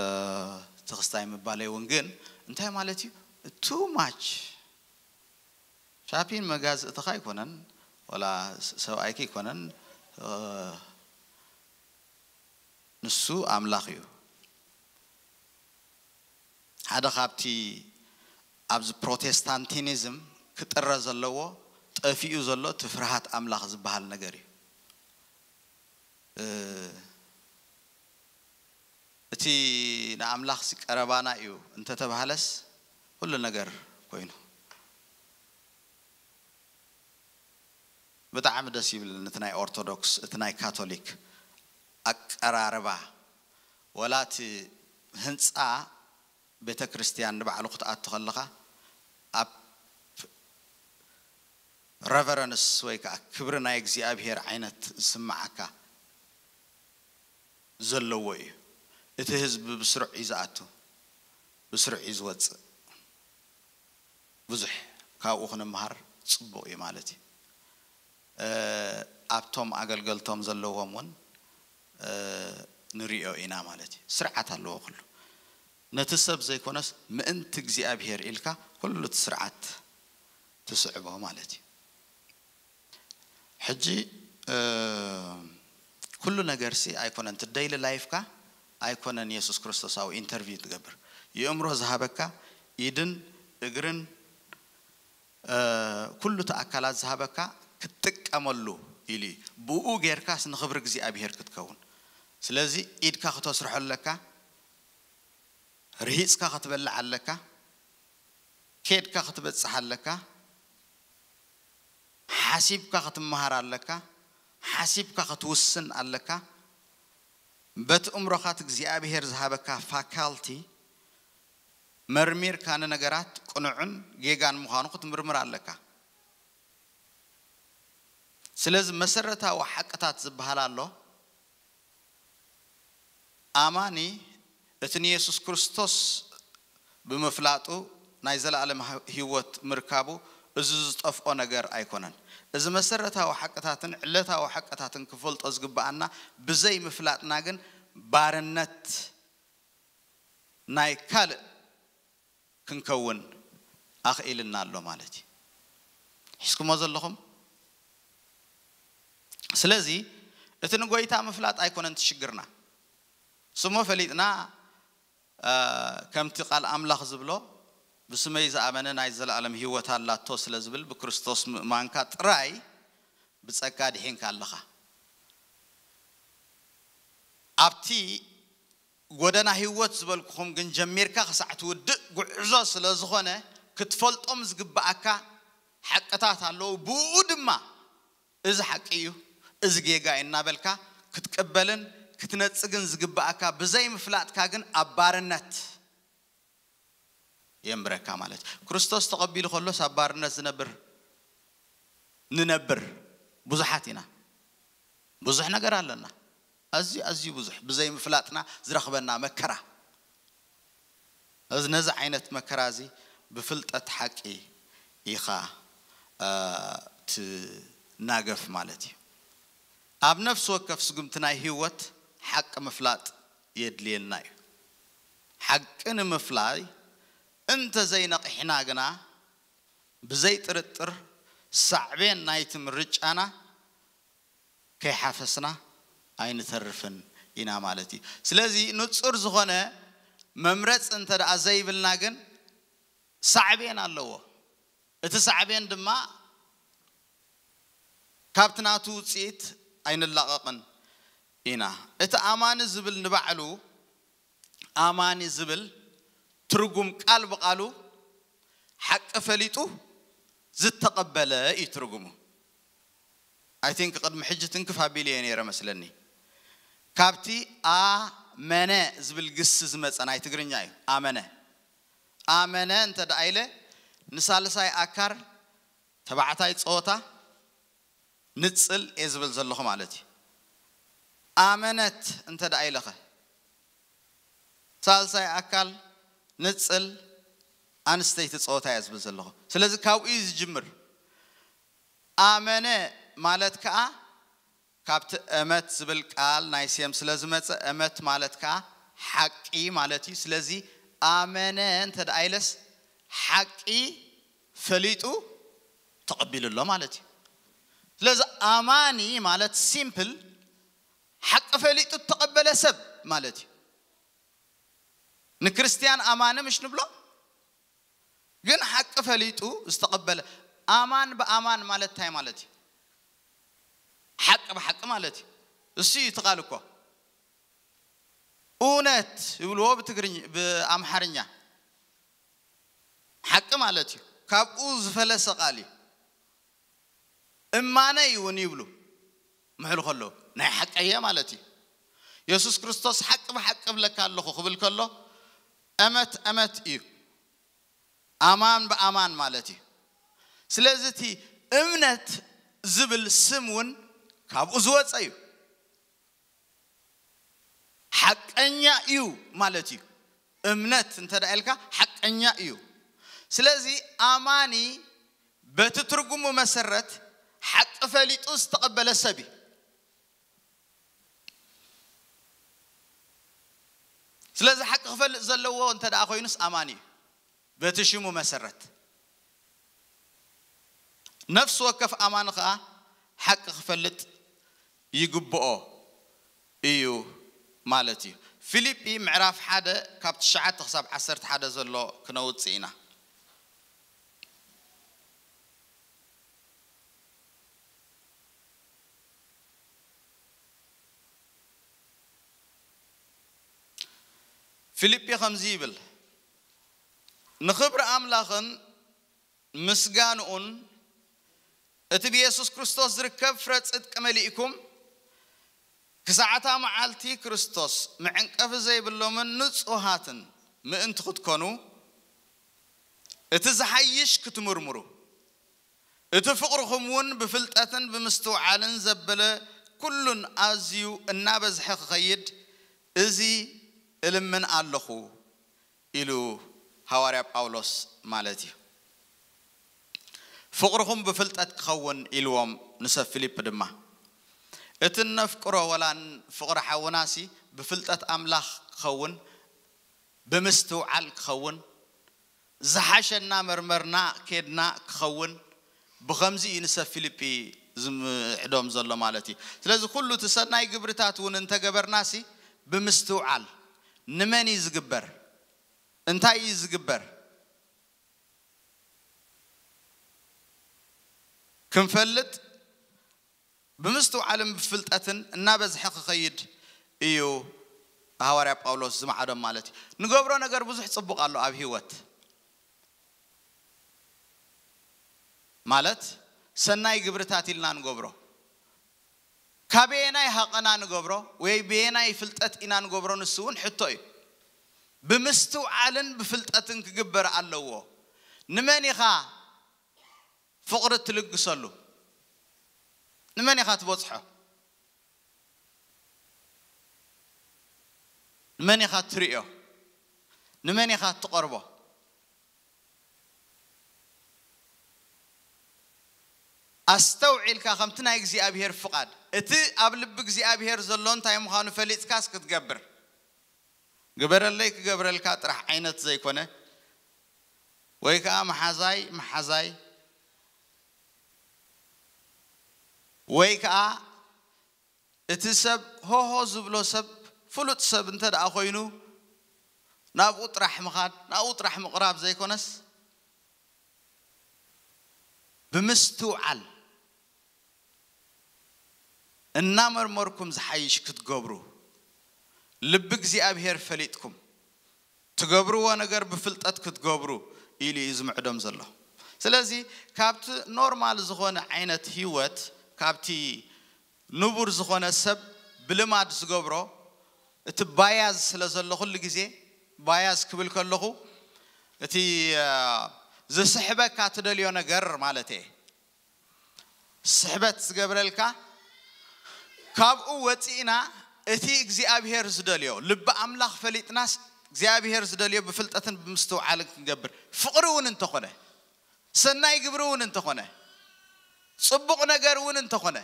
ተኽስታይ ምባለይ እውን ግን እንታይ ማለት እዩ? ቱ ማች። ሻፒን መጋዝእትኻ ኣይኮነን፣ ወላ ስ-፣ ሰብኣይኪ ኣይኮነን፣ እ፣ ንሱ ኣምላኽ እዩ። ሓደ ካብቲ ኣብዚ ፕሮቴስታንቲኒዝም ክጥረ ዘለዎ፣ ጠፊኡ ዘሎ እቲ ፍርሃት ኣምላኽ ዝበሃል ነገር እዩ። እ፣ እቲ ንኣምላኽሲ ቀረባና እዩ እንተተባህለስ፣ ኩሉ ነገር ኮይኑ። ብጣዕሚ ደስ ይብልኒ። እቲ ናይ ኦርቶዶክስ፣ እቲ ናይ ካቶሊክ ኣቀራርባ፣ ወላ እቲ ህንፃ ቤተ ክርስቲያን ንባዕሉ ክትኣቱ ከለኻ፣ ኣብ ረቨረንስ ወይ ከዓ ክብሪ ናይ እግዚኣብሔር ዓይነት ዝስምዓካ ዘለዎ እዩ። እቲ ህዝቢ ብስሩዕ እዩ ዝኣቱ፣ ብስሩዕ እዩ ዝወፅእ። ብዙሕ ካብኡ ክንምሃር ፅቡቕ እዩ ማለት እዩ። ኣብቶም ኣገልገልቶም ዘለዎም እውን ንሪኦ ኢና ማለት እዩ። ስርዓት ኣለዎ ኩሉ። ነቲ ሰብ ዘይኮነስ ምእንቲ እግዚኣብሔር ኢልካ ኩሉ እቲ ስርዓት ትስዕቦ ማለት እዩ። ሕጂ ኩሉ ነገርሲ ኣይኮነን፣ እቲ ደይሊ ላይፍካ ኣይኮነን። የሱስ ክርስቶሳዊ ኢንተርቪው ትገብር፣ የእምሮ ዝሃበካ፣ ኢድን እግርን ኩሉ እቲ ኣካላት ዝሃበካ ክትጥቀመሉ ኢሉ እዩ። ብኡ ጌርካስ ንኽብሪ እግዚኣብሄር ክትከውን። ስለዚ ኢድካ ክተስርሖ ኣለካ፣ ርሂፅካ ክትበልዕ ኣለካ፣ ኬድካ ክትበፅሕ ኣለካ፣ ሓሲብካ ክትመሃር ኣለካ፣ ሓሲብካ ክትውስን ኣለካ። በቲ እምሮኻ እቲ እግዚኣብሄር ዝሃበካ ፋካልቲ መርሚርካ ንነገራት ቅኑዕን ጌጋን ምዃኑ ክትምርምር ኣለካ። ስለዚ መሰረታዊ ሓቅታት ዝበሃል ኣሎ። ኣማኒ እቲ ንየሱስ ክርስቶስ ብምፍላጡ ናይ ዘለኣለም ህይወት ምርካቡ እዚ ዝጠፍኦ ነገር ኣይኮነን። እዚ መሰረታዊ ሓቅታትን ዕለታዊ ሓቅታትን ክፈልጦ ዝግብኣና ብዘይ ምፍላጥና ግን ባርነት ናይ ካልእ ክንከውን ኣኽኢልና ኣሎ ማለት እዩ። ሒዝኩሞ ዘለኹም። ስለዚ እቲ ንጎይታ ምፍላጥ ኣይኮነን ትሽግርና። ስሞ ፈሊጥና ከምቲ ቃል ኣምላኽ ዝብሎ ብስመይ ዝኣመነ ናይ ዘለኣለም ህይወት ኣላቶ ስለ ዝብል ብክርስቶስ ምእማንካ ጥራይ ብጸጋ ድሒንካ ኣለኻ። ኣብቲ ጎደና ህይወት ዝበልኩኹም ግን ጀሚርካ ክሳዕ ትውድእ ጉዕዞ ስለ ዝኾነ ክትፈልጦም ዝግብኣካ ሓቅታት ኣለዉ። ብኡ ድማ እዚ ሓቂ እዩ፣ እዚ ጌጋ እዩ እናበልካ ክትቅበልን ክትነጽግን ዝግብኣካ ብዘይ ምፍላጥካ ግን ኣብ ባርነት የንብረካ ማለት እዩ። ክርስቶስ ተቐቢሉ ከሎስ ኣብ ባርነት ዝነብር ንነብር ብዙሓት ኢና። ብዙሕ ነገር ኣለና፣ ኣዝዩ ኣዝዩ ብዙሕ ብዘይ ምፍላጥና ዝረኽበና መከራ። እዚ ነዚ ዓይነት መከራ እዚ ብፍልጠት ሓቂ ኢኻ ትናገፍ ማለት እዩ። ኣብ ነፍሲ ወከፍ ስጉምቲ ናይ ህይወት ሓቂ ምፍላጥ የድልየና እዩ። ሓቂ ንምፍላይ እንተ ዘይነቒሕና ግና ብዘይ ጥርጥር ሳዕቤን ናይቲ ምርጫና ከይሓፈስና ኣይንተርፍን ኢና ማለት እዩ። ስለዚ ንጹር ዝኾነ መምረፂ እንተ ደኣ ዘይብልና ግን ሳዕቤን ኣለዎ። እቲ ሳዕቤን ድማ ካብቲ ናቱ ውፅኢት ኣይንላቐቕን ኢና። እቲ ኣማኒ ዝብል ንባዕሉ ኣማኒ ዝብል ትርጉም ቃል ብቃሉ ሓቂ ፈሊጡ ዝተቐበለ እዩ ትርጉሙ። I think ቅድሚ ሕጂ ትንክፍ ኣቢለ እየ ነይረ መስለኒ። ካብቲ ኣመነ ዝብል ግሲ ዝመፀ ናይ ትግርኛ እዩ። ኣመነ ኣመነ እንተ ደኣ ኢለ ንሳልሳይ ኣካል ተባዕታይ ፆታ ንፅል እየ ዝብል ዘለኹ ማለት እዩ። ኣመነት እንተ ደኣ ኢለኸ ሳልሳይ ኣካል ንፅል ኣንስተይቲ ፆታ እየ ዝብል ዘለኹ። ስለዚ ካብኡ እዩ ዝጅምር። ኣመነ ማለት ከዓ ካብቲ እመት ዝብል ቃል ናይ ሴም ስለ ዝመፀ እመት ማለት ከዓ ሓቂ ማለት እዩ። ስለዚ ኣመነ እንተ ደኣ ኢለስ ሓቂ ፈሊጡ ተቐቢሉ ኣሎ ማለት እዩ። ስለዚ ኣማኒ ማለት ሲምፕል ሓቂ ፈሊጡ እተቐበለ ሰብ ማለት እዩ። ንክርስትያን ኣማኒ ምሽ ንብሎ፣ ግን ሓቂ ፈሊጡ ዝተቐበለ። ኣማን ብኣማን ማለት እንታይ ማለት እዩ? ሓቂ ብሓቂ ማለት እዩ። እሱ እዩ እቲ ቃል እኮ። እውነት ይብልዎ ብትግርኛ፣ ብኣምሓርኛ ሓቂ ማለት እዩ። ካብኡ ዝፈለሰ ቃል እዩ። እማነይ እውን ይብሉ ምሕሉ ከለዉ ናይ ሓቀየ ማለት እዩ። የሱስ ክርስቶስ ሓቂ ብሓቂ እብለካ ኣለኹ ክብል ከሎ እመት እመት እዩ፣ ኣማን ብኣማን ማለት እዩ። ስለዚ እቲ እምነት ዝብል ስም እውን ካብኡ ዝወፀ እዩ። ሓቀኛ እዩ ማለት እዩ። እምነት እንተ ደኣ ኢልካ ሓቀኛ እዩ። ስለዚ ኣማኒ በቲ ትርጉሙ መሰረት ሓቂ ፈሊጡ ዝተቐበለ ሰብ እዩ። ስለዚ ሓቂ ክፈልጥ ዘለዎ እንተ ደኣ ኮይኑስ ኣማኒ እዩ። በቲ ሽሙ መሰረት ነፍሲ ወከፍ ኣማኒ ኸኣ ሓቂ ክፈልጥ ይግብኦ እዩ ማለት እዩ። ፊልጲ ምዕራፍ ሓደ ካብ ትሽዓተ ክሳብ ዓሰርተ ሓደ ዘሎ ክነውጽእ ኢና። ፊልጲ ከምዚ ይብል፣ ንኽብሪ ኣምላኽን ምስጋንኡን እቲ ብየሱስ ክርስቶስ ዝርከብ ፍረ ጽድቂ መሊእኩም ክሳዕታ መዓልቲ ክርስቶስ መዕንቀፊ ዘይብሎምን ንጹሃትን ምእንቲ ክትኮኑ እቲ ዝሓይሽ ክትምርምሩ እቲ ፍቕርኹም እውን ብፍልጠትን ብምስትውዓልን ዘበለ ኩሉን ኣዝዩ እናበዝሐ ክኸይድ እዚ እልምን ኣለኹ ኢሉ ሃዋርያ ጳውሎስ ማለት እዩ። ፍቕርኹም ብፍልጠት ክኸውን ኢልዎም ንሰብ ፊልፕ ድማ እቲ እነፍቅሮ ወላ ፍቕሪ ሓውናሲ ብፍልጠት ኣምላኽ ክኸውን ብምስትውዓል ክኸውን ዝሓሸና መርመርና ኬድና ክኸውን ብኸምዚ እዩ ንሰብ ፊልጲ ዝምዕዶም ዘሎ ማለት እዩ። ስለዚ ኩሉ እቲ ሰናይ ግብርታት እውን እንተገበርናሲ ብምስትውዓል ንመን እዩ ዝግበር? እንታይ እዩ ዝግበር? ክንፈልጥ ብምስትውዓልን ብፍልጠትን እናበዝሐ ክኸይድ እዩ ሃዋርያ ጳውሎስ ዝመዓዶም ማለት እዩ። ንገብሮ ነገር ብዙሕ ጽቡቕ ኣሎ ኣብ ህይወት ማለት ሰናይ ግብርታት ኢልና ንገብሮ ካበየናይ ሃቐና ንገብሮ ወይ በየናይ ፍልጠት ኢና ንገብሮ ንሱ እውን ሕቶ እዩ። ብምስትውዓልን ብፍልጠትን ክግበር ኣለዎ። ንመን ኢኻ ፍቕሪ ትልግሰሉ? ንመን ኢኻ ትበጽሖ? ንመን ኢኻ ትርእዮ? ንመን ኢኻ ትቐርቦ? ኣስተውዒልካ ከምቲ ናይ እግዚኣብሔር ፍቓድ እቲ ኣብ ልቢ እግዚኣብሔር ዘሎ እንታይ ምዃኑ ፈሊጥካስ ክትገብር ግበረለይ ክገብረልካ ጥራሕ ዓይነት ዘይኮነ ወይ ከዓ መሓዛይ መሓዛይ ወይ ከዓ እቲ ሰብ ሆሆ ዝብሎ ሰብ ፍሉጥ ሰብ እንተ ደኣ ኮይኑ ናብኡ ጥራሕ ምኻድ ናብኡ ጥራሕ ምቕራብ ዘይኮነስ ብምስትውዓል እናመርመርኩም ዝሓይሽ ክትገብሩ ልቢ እግዚኣብሔር ፈሊጥኩም ትገብርዎ ነገር ብፍልጠት ክትገብሩ ኢሉ እዩ ዝምዕዶም ዘሎ። ስለዚ ካብቲ ኖርማል ዝኾነ ዓይነት ህይወት ካብቲ ንቡር ዝኾነ ሰብ ብልማድ ዝገብሮ እቲ ባያዝ ስለ ዘሎ ኩሉ ግዜ ባያዝ ክብል ከለኹ እቲ ዝስሕበካ ትደልዮ ነገር ማለት እየ። ስሕበት ዝገብረልካ ካብኡ ወፂእና እቲ እግዚኣብሔር ዝደልዮ ልቢ ኣምላኽ ፈሊጥናስ እግዚኣብሔር ዝደልዮ ብፍልጠትን ብምስትውዓልን ክንገብር ፍቕሪ እውን እንተኾነ ሰናይ ግብሪ እውን እንተኾነ ፅቡቕ ነገር እውን እንተኾነ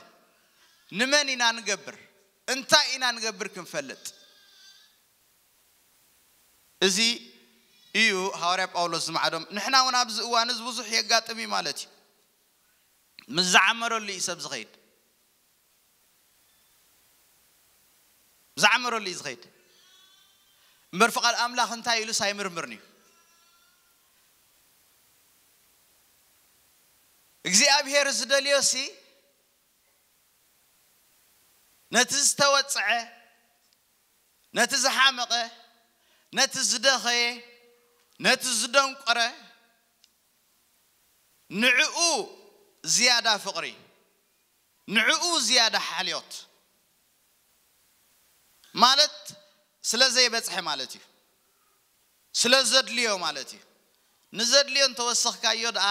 ንመን ኢና ንገብር እንታይ ኢና ንገብር ክንፈልጥ እዚ እዩ ሃዋርያ ጳውሎስ ዝመዓዶም ንሕና እውን ኣብዚ እዋን እዚ ብዙሕ የጋጥም እዩ ማለት እዩ። ምስ ዝዓመረሉ እዩ ሰብ ዝኸይድ ዝዓመረሉ እዩ ዝኸይድ እምበር ፍቓድ ኣምላኽ እንታይ ኢሉስ ኣይምርምርን እዩ። እግዚኣብሔር ዝደልዮሲ ነቲ ዝተወፅዐ ነቲ ዝሓመቐ ነቲ ዝደኸየ ነቲ ዝደንቆረ ንዕኡ ዝያዳ ፍቕሪ ንዕኡ ዝያዳ ሓልዮት ማለት ስለ ዘይበጽሐ ማለት እዩ። ስለ ዘድልዮ ማለት እዩ። ንዘድልዮ እንተወሰኽካዮ ደኣ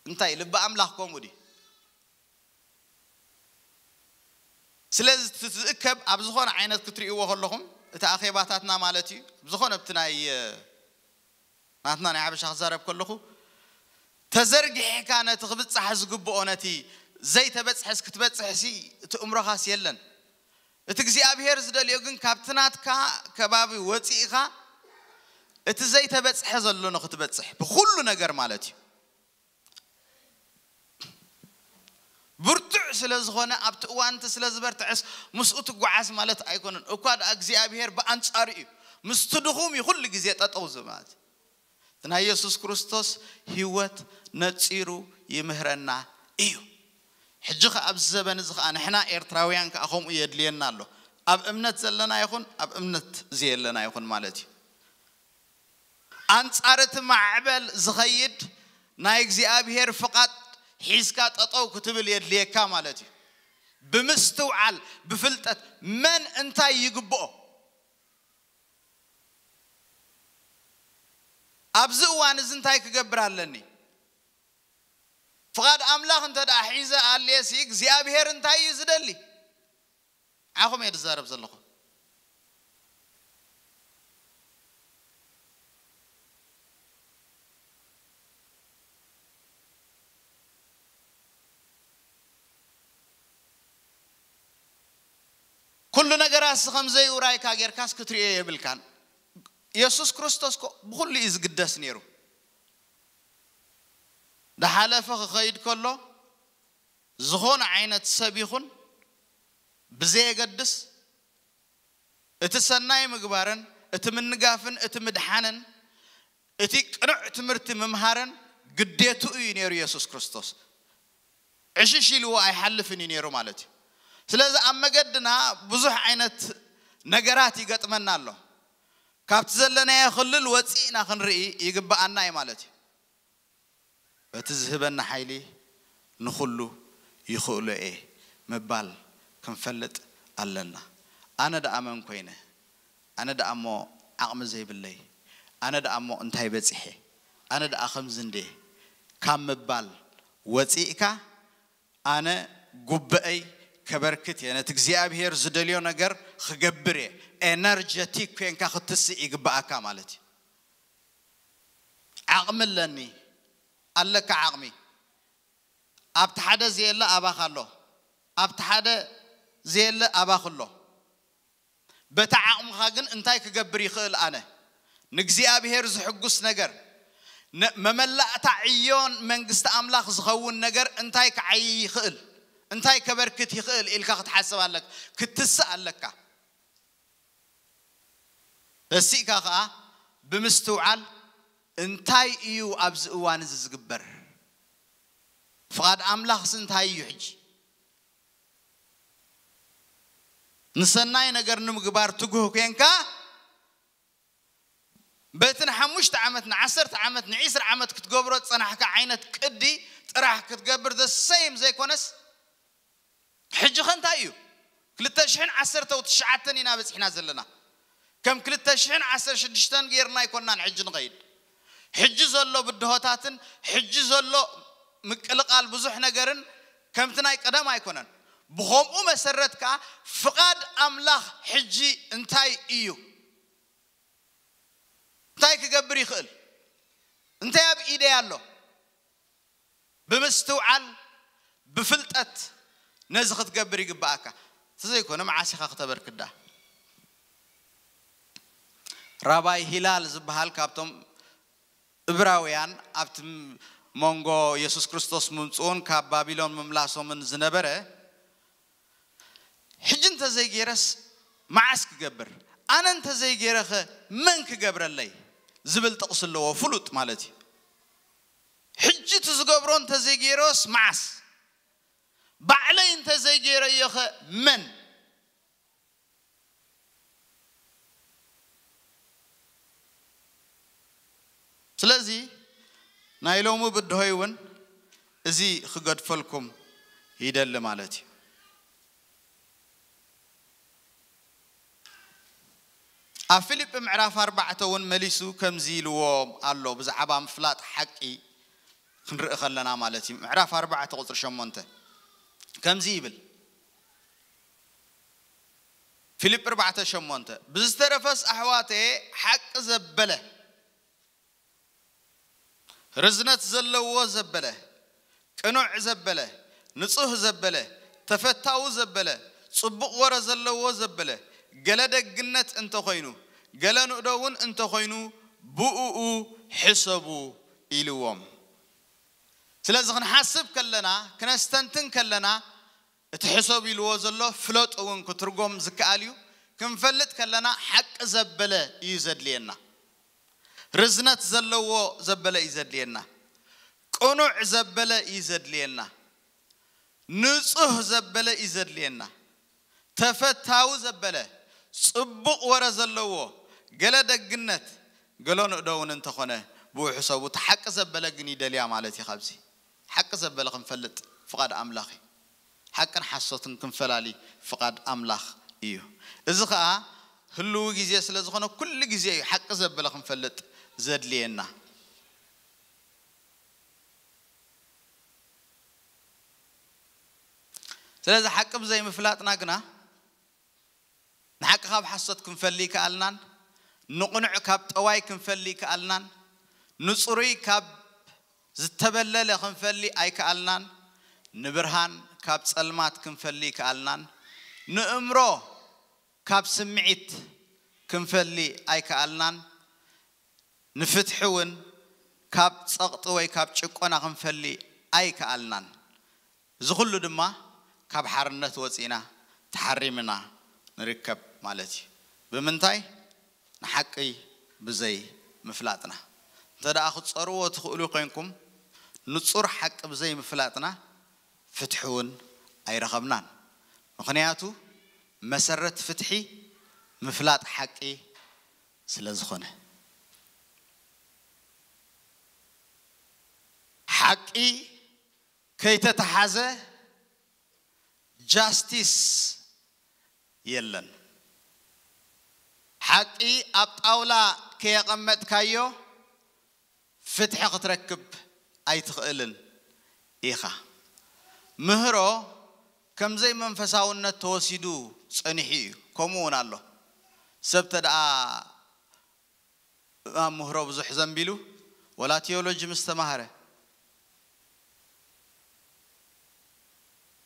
እንታይ ልቢ ኣምላኽ ከምኡ ድዩ? ስለዚ እቲ ዝእከብ ኣብ ዝኾነ ዓይነት ክትርእይዎ ከለኹም እቲ ኣኼባታትና ማለት እዩ ኣብ ዝኾነ ኣብቲ ናይ ናትና ናይ ሓበሻ ክዛረብ ከለኹ ተዘርጊሕካ ነቲ ክብጻሕ ዝግብኦ ነቲ ዘይተበጽሐስ ክትበጽሕሲ እቲ እምሮኻስ የለን። እቲ እግዚኣብሔር ዝደልዮ ግን ካብቲ ናትካ ከባቢ ወፂእኻ እቲ ዘይተበጽሐ ዘሎ ንክትበጽሕ ብኩሉ ነገር ማለት እዩ። ብርቱዕ ስለ ዝኾነ ኣብቲ እዋን እቲ ስለ ዝበርትዐስ ምስኡ ትጓዓዝ ማለት ኣይኮነን። እኳ ደኣ እግዚኣብሔር ብኣንጻሩ እዩ ምስቲ ድኹም እዩ ኩሉ ግዜ ጠጠው ዝብል ማለት እዩ። እቲ ናይ የሱስ ክርስቶስ ህይወት ነጺሩ ይምህረና እዩ። ሕጂ ኸኣ ኣብዚ ዘበን እዚ ኸኣ ንሕና ኤርትራውያን ከኣ ከምኡ የድልየና ኣሎ። ኣብ እምነት ዘለና ይኹን ኣብ እምነት ዘየለና ይኹን ማለት እዩ። ኣንጻር እቲ ማዕበል ዝኸይድ ናይ እግዚኣብሔር ፍቓድ ሒዝካ ጠጠው ክትብል የድልየካ ማለት እዩ። ብምስትውዓል ብፍልጠት መን እንታይ ይግብኦ ኣብዚ እዋን እዚ እንታይ ክገብር ኣለኒ? ፍቓድ ኣምላኽ እንተ ደኣ ሒዘ ኣልየሲ እግዚኣብሔር እንታይ እዩ ዝደሊ? ዓኹም እየ ዝዛረብ ዘለኹ። ኩሉ ነገራትሲ ከም ዘይውራይካ ጌርካስ ክትርእዮ የብልካን። የሱስ ክርስቶስ ኮ ብኹሉ እዩ ዝግደስ ነይሩ። ዝሓለፈ ክኸይድ ከሎ ዝኾነ ዓይነት ሰብ ይኹን ብዘየገድስ እቲ ሰናይ ምግባርን እቲ ምንጋፍን እቲ ምድሓንን እቲ ቅኑዕ ትምህርቲ ምምሃርን ግዴትኡ እዩ ነይሩ። የሱስ ክርስቶስ ዕሽሽ ኢልዎ ኣይሓልፍን እዩ ነይሩ ማለት እዩ። ስለዚ ኣብ መገድና ብዙሕ ዓይነት ነገራት ይገጥመና ኣሎ። ካብቲ ዘለናዮ ክልል ወፂእና ክንርኢ ይግብኣና እዩ ማለት እዩ። በቲ ዝህበና ሓይሊ ንኹሉ ይኽእሎ እየ ምባል ክንፈልጥ ኣለና። ኣነ ደኣ መን ኮይነ? ኣነ ደኣ እሞ ዓቕሚ ዘይብለይ? ኣነ ደኣ እሞ እንታይ በጺሐ? ኣነ ደኣ ከምዚ እንድየ ካብ ምባል ወጺእካ ኣነ ጉብአይ ከበርክት እየ፣ ነቲ እግዚኣብሔር ዝደልዮ ነገር ክገብር እየ። ኤነርጀቲክ ኮንካ ክትስእ ይግብኣካ ማለት እዩ። ዓቕሚ ኣለኒ፣ ኣለካ ዓቕሚ። ኣብቲ ሓደ ዘየለ ኣባኽ ኣሎ፣ ኣብቲ ሓደ ዘየለ ኣባኽ ኣሎ። በቲ ዓቕምኻ ግን እንታይ ክገብር ይኽእል ኣነ ንእግዚኣብሔር ዝሕጉስ ነገር፣ መመላእታ ዕዮን መንግስቲ ኣምላኽ ዝኸውን ነገር እንታይ ክዓይ ይኽእል፣ እንታይ ከበርክት ይኽእል ኢልካ ክትሓስብ ኣለካ፣ ክትስእ ኣለካ። ተሲእካ ኸዓ ብምስትውዓል እንታይ እዩ ኣብዚ እዋን እዚ ዝግበር? ፍቓድ ኣምላኽስ እንታይ እዩ? ሕጂ ንሰናይ ነገር ንምግባር ትጉህ ኮንካ በቲ ንሓሙሽተ ዓመት ንዓሰርተ ዓመት ንዒስራ ዓመት ክትገብሮ ዝጸናሕካ ዓይነት ቅዲ ጥራሕ ክትገብር ዘሰይም ዘይኮነስ ሕጂ ኸ እንታይ እዩ? ክልተ ሽሕን ዓሰርተ ትሽዓተን ኢና በጺሕና ዘለና። ከም ክልተ ሽሕን ዓሰርተ ሽዱሽተን ጌርና ኣይኮናን ሕጂ ንኸይድ። ሕጂ ዘሎ ብድሆታትን ሕጂ ዘሎ ምቅልቓል ብዙሕ ነገርን ከምቲ ናይ ቀደም ኣይኮነን። ብኸምኡ መሰረት ከኣ ፍቓድ ኣምላኽ ሕጂ እንታይ እዩ? እንታይ ክገብር ይኽእል? እንታይ ኣብ ኢደይ ኣሎ? ብምስትውዓል ብፍልጠት ነዚ ክትገብር ይግብኣካ። እንተዘይኮነ መዓስ ኢኻ ክተበርክት ደኣ? ራባይ ሂላል ዝበሃል ካብቶም እብራውያን ኣብቲ መንጎ የሱስ ክርስቶስ ምምፅኡን ካብ ባቢሎን ምምላሶምን ዝነበረ ሕጂ እንተዘይገይረስ መዓስ ክገብር? ኣነ እንተዘይገይረኸ መን ክገብረለይ? ዝብል ጥቕሲ ኣለዎ፣ ፍሉጥ ማለት እዩ። ሕጂ እቲ ዝገብሮ እንተዘይገይሮስ መዓስ? ባዕለይ እንተዘይገይረዮኸ መን? ስለዚ ናይ ሎሚ ብድሆይ እውን እዚ ክገድፈልኩም ይደሊ ማለት እዩ። ኣብ ፊልጲ ምዕራፍ ኣርባዕተ እውን መሊሱ ከምዚ ኢልዎም ኣሎ። ብዛዕባ ምፍላጥ ሓቂ ክንርኢ ከለና ማለት እዩ። ምዕራፍ ኣርባዕተ ቁፅሪ ሸሞንተ ከምዚ ይብል። ፊልጲ ኣርባዕተ ሸሞንተ፣ ብዝተረፈስ ኣሕዋተ፣ ሓቂ ዘበለ፣ ርዝነት ዘለዎ ዘበለ፣ ቅኑዕ ዘበለ፣ ንጹህ ዘበለ፣ ተፈታዊ ዘበለ፣ ጽቡቕ ወረ ዘለዎ ዘበለ፣ ገለ ደግነት እንተኾይኑ፣ ገለ ንእዶ እውን እንተኾይኑ፣ ብእኡ ሕሰቡ ኢልዎም። ስለዚ ክንሓስብ ከለና፣ ክነስተንትን ከለና፣ እቲ ሕሰብ ኢልዎ ዘሎ ፍለጥ እውን ክትርጎም ዝከኣል እዩ። ክንፈልጥ ከለና ሓቂ ዘበለ እዩ ዘድልየና። ርዝነት ዘለዎ ዘበለ እዩ ዘድልየና። ቅኑዕ ዘበለ እዩ ዘድልየና። ንጹህ ዘበለ እዩ ዘድልየና። ተፈታዊ ዘበለ፣ ጽቡቕ ወረ ዘለዎ፣ ገለ ደግነት፣ ገሎ ንእዶ እውን እንተኾነ ብኡ ሕሰቡ። እቲ ሓቂ ዘበለ ግን ይደልያ ማለት እዩ። ካብዚ ሓቂ ዘበለ ክንፈልጥ ፍቓድ ኣምላኽ እዩ። ሓቅን ሓሶትን ክንፈላሊ ፍቓድ ኣምላኽ እዩ። እዚ ኸኣ ህልዊ ግዜ ስለ ዝኾነ ኩሉ ግዜ እዩ ሓቂ ዘበለ ክንፈልጥ ዘድልየና። ስለዚ ሓቂ ብዘይምፍላጥና ግና ንሓቂ ካብ ሓሶት ክንፈሊ ይከኣልናን፣ ንቕኑዕ ካብ ጠዋይ ክንፈሊ ይከኣልናን፣ ንጽሩይ ካብ ዝተበለለ ክንፈሊ ኣይከኣልናን፣ ንብርሃን ካብ ጸልማት ክንፈሊ ይከኣልናን፣ ንእምሮ ካብ ስምዒት ክንፈሊ ኣይከኣልናን፣ ንፍትሒ እውን ካብ ጸቕጢ ወይ ካብ ጭቆና ክንፈሊ ኣይከኣልናን። እዚ ኩሉ ድማ ካብ ሓርነት ወጺእና ተሓሪምና ንርከብ ማለት እዩ። ብምንታይ? ንሓቂ ብዘይ ምፍላጥና። እንተ ደኣ ክትጸርዎ ትኽእሉ ኮይንኩም፣ ንጹር ሓቂ ብዘይ ምፍላጥና ፍትሒ እውን ኣይረኸብናን። ምኽንያቱ መሰረት ፍትሒ ምፍላጥ ሓቂ ስለ ዝኾነ። ሓቂ ከይተተሓዘ ጃስቲስ የለን። ሓቂ ኣብ ጣውላ ከየቐመጥካዮ ፍትሒ ክትረክብ ኣይትኽእልን ኢኻ። ምህሮ ከም ዘይመንፈሳውነት ተወሲዱ ጸኒሑ እዩ። ከምኡ እውን ኣሎ። ሰብ ተደኣ ኣብ ምህሮ ብዙሕ ዘንቢሉ፣ ወላ ቲዮሎጂ ምስ ተማህረ፣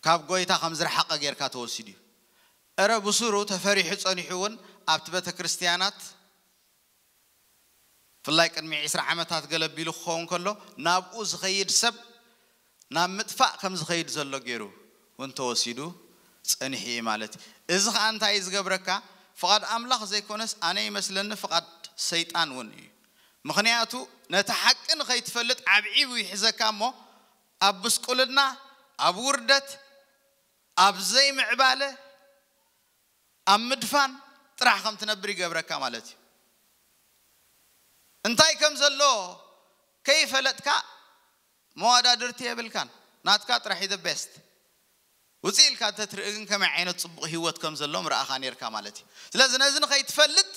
ካብ ጎይታ ከም ዝረሓቐ ጌርካ ተወሲዱ እዩ። እረ ብሱሩ ተፈሪሑ ጸኒሑ እውን ኣብቲ ቤተ ክርስቲያናት፣ ብፍላይ ቅድሚ ዕስራ ዓመታት ገለ ኣቢሉ ክኸውን ከሎ፣ ናብኡ ዝኸይድ ሰብ ናብ ምጥፋእ ከም ዝኸይድ ዘሎ ገይሩ እውን ተወሲዱ ጸኒሑ እዩ ማለት እዩ። እዚ ኸኣ እንታይ እዩ ዝገብረካ? ፍቓድ ኣምላኽ ዘይኮነስ፣ ኣነ ይመስለኒ፣ ፍቓድ ሰይጣን እውን እዩ። ምኽንያቱ ነቲ ሓቂ ንኸይትፈልጥ ዓብዒቡ ይሕዘካ እሞ፣ ኣብ ብስቁልና፣ ኣብ ውርደት፣ ኣብ ዘይምዕባለ፣ ኣብ ምድፋን ጥራሕ ከም ትነብር ይገብረካ ማለት እዩ። እንታይ ከም ዘሎ ከይፈለጥካ መወዳድርቲ የብልካን። ናትካ ጥራሕ እዩ the best። ውፅእ ኢልካ እንተትርኢ ግን ከመይ ዓይነት ፅቡቕ ህይወት ከም ዘሎ ምረኣኻ ነይርካ ማለት እዩ። ስለዚ ነዚ ንኸይትፈልጥ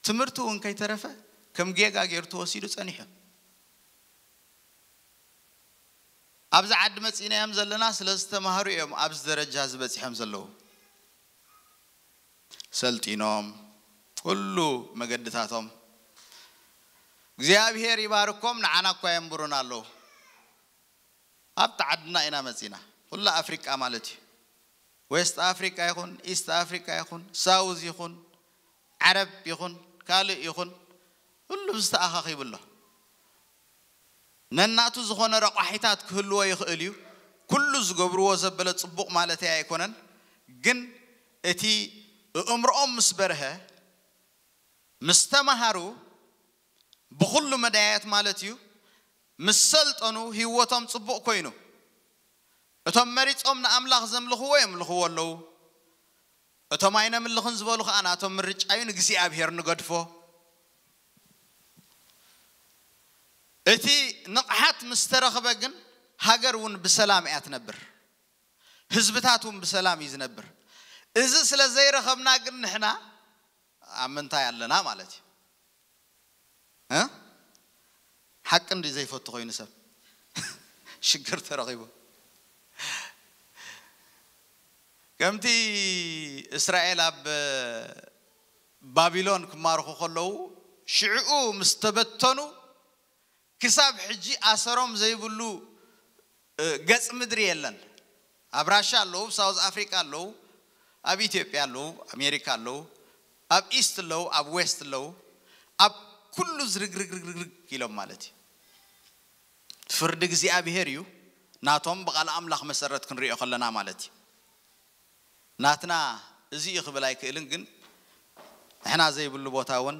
ትምህርቲ እውን ከይተረፈ ከም ጌጋ ገይሩ ተወሲዱ ጸኒሑ። ኣብዚ ዓዲ መጺእናዮም ዘለና ስለ ዝተማህሩ እዮም ኣብዚ ደረጃ እዚ በጺሖም ዘለዉ። ሰልጢኖም፣ ኩሉ መገድታቶም እግዚኣብሔር ይባርኮም፣ ንዓና እኳ የንብሩና ኣለዉ። ኣብቲ ዓድና ኢና መጺና። ኩላ ኣፍሪቃ ማለት እዩ። ዌስት ኣፍሪቃ ይኹን፣ ኢስት ኣፍሪቃ ይኹን፣ ሳውዝ ይኹን፣ ዓረብ ይኹን፣ ካልእ ይኹን፣ ኩሉ ዝተኣኻኺቡ ኣሎ። ነናቱ ዝኾነ ረቋሒታት ክህልዎ ይኽእል እዩ። ኩሉ ዝገብርዎ ዘበለ ጽቡቕ ማለተይ ኣይኮነን። ግን እቲ እእምሮኦም ምስ በርሀ፣ ምስ ተማሃሩ፣ ብኹሉ መዳያት ማለት እዩ፣ ምስ ሰልጠኑ ህይወቶም ጽቡቕ ኮይኑ፣ እቶም መሪጾም ንኣምላኽ ዘምልኽዎ የምልኽዎ ኣለዉ። እቶም ኣይነምልኽን ዝበሉ ኸኣ ናቶም ምርጫ እዩ፣ ንእግዚኣብሔር ንገድፎ። እቲ ንቕሓት ምስ ተረኽበ ግን ሃገር እውን ብሰላም እያ ትነብር፣ ህዝብታት እውን ብሰላም እዩ ዝነብር። እዚ ስለ ዘይረኸብና ግን ንሕና ኣብ ምንታይ ኣለና ማለት እዩ። እ? ሓቂ እንዲ ዘይፈቱ ኮይኑ ሰብ ሽግር ተረኺቡ፣ ከምቲ እስራኤል ኣብ ባቢሎን ክማርኹ ከለዉ ሽዕኡ ምስ ተበተኑ ክሳብ ሕጂ ኣሰሮም ዘይብሉ ገጽ ምድሪ የለን። ኣብ ራሻ ኣለዉ፣ ኣብ ሳውዝ ኣፍሪካ ኣለዉ፣ ኣብ ኢትዮጵያ ኣለዉ፣ ኣሜሪካ ኣለዉ፣ ኣብ ኢስት ኣለዉ፣ ኣብ ዌስት ኣለዉ። ኣብ ኩሉ ዝርግርግርግርግ ኢሎም ማለት እዩ። ፍርዲ እግዚኣብሄር እዩ። ናቶም ብቓል ኣምላኽ መሰረት ክንሪኦ ከለና ማለት እዩ። ናትና እዚ እዩ ክብል ኣይክእልን፣ ግን ንሕና ዘይብሉ ቦታ እውን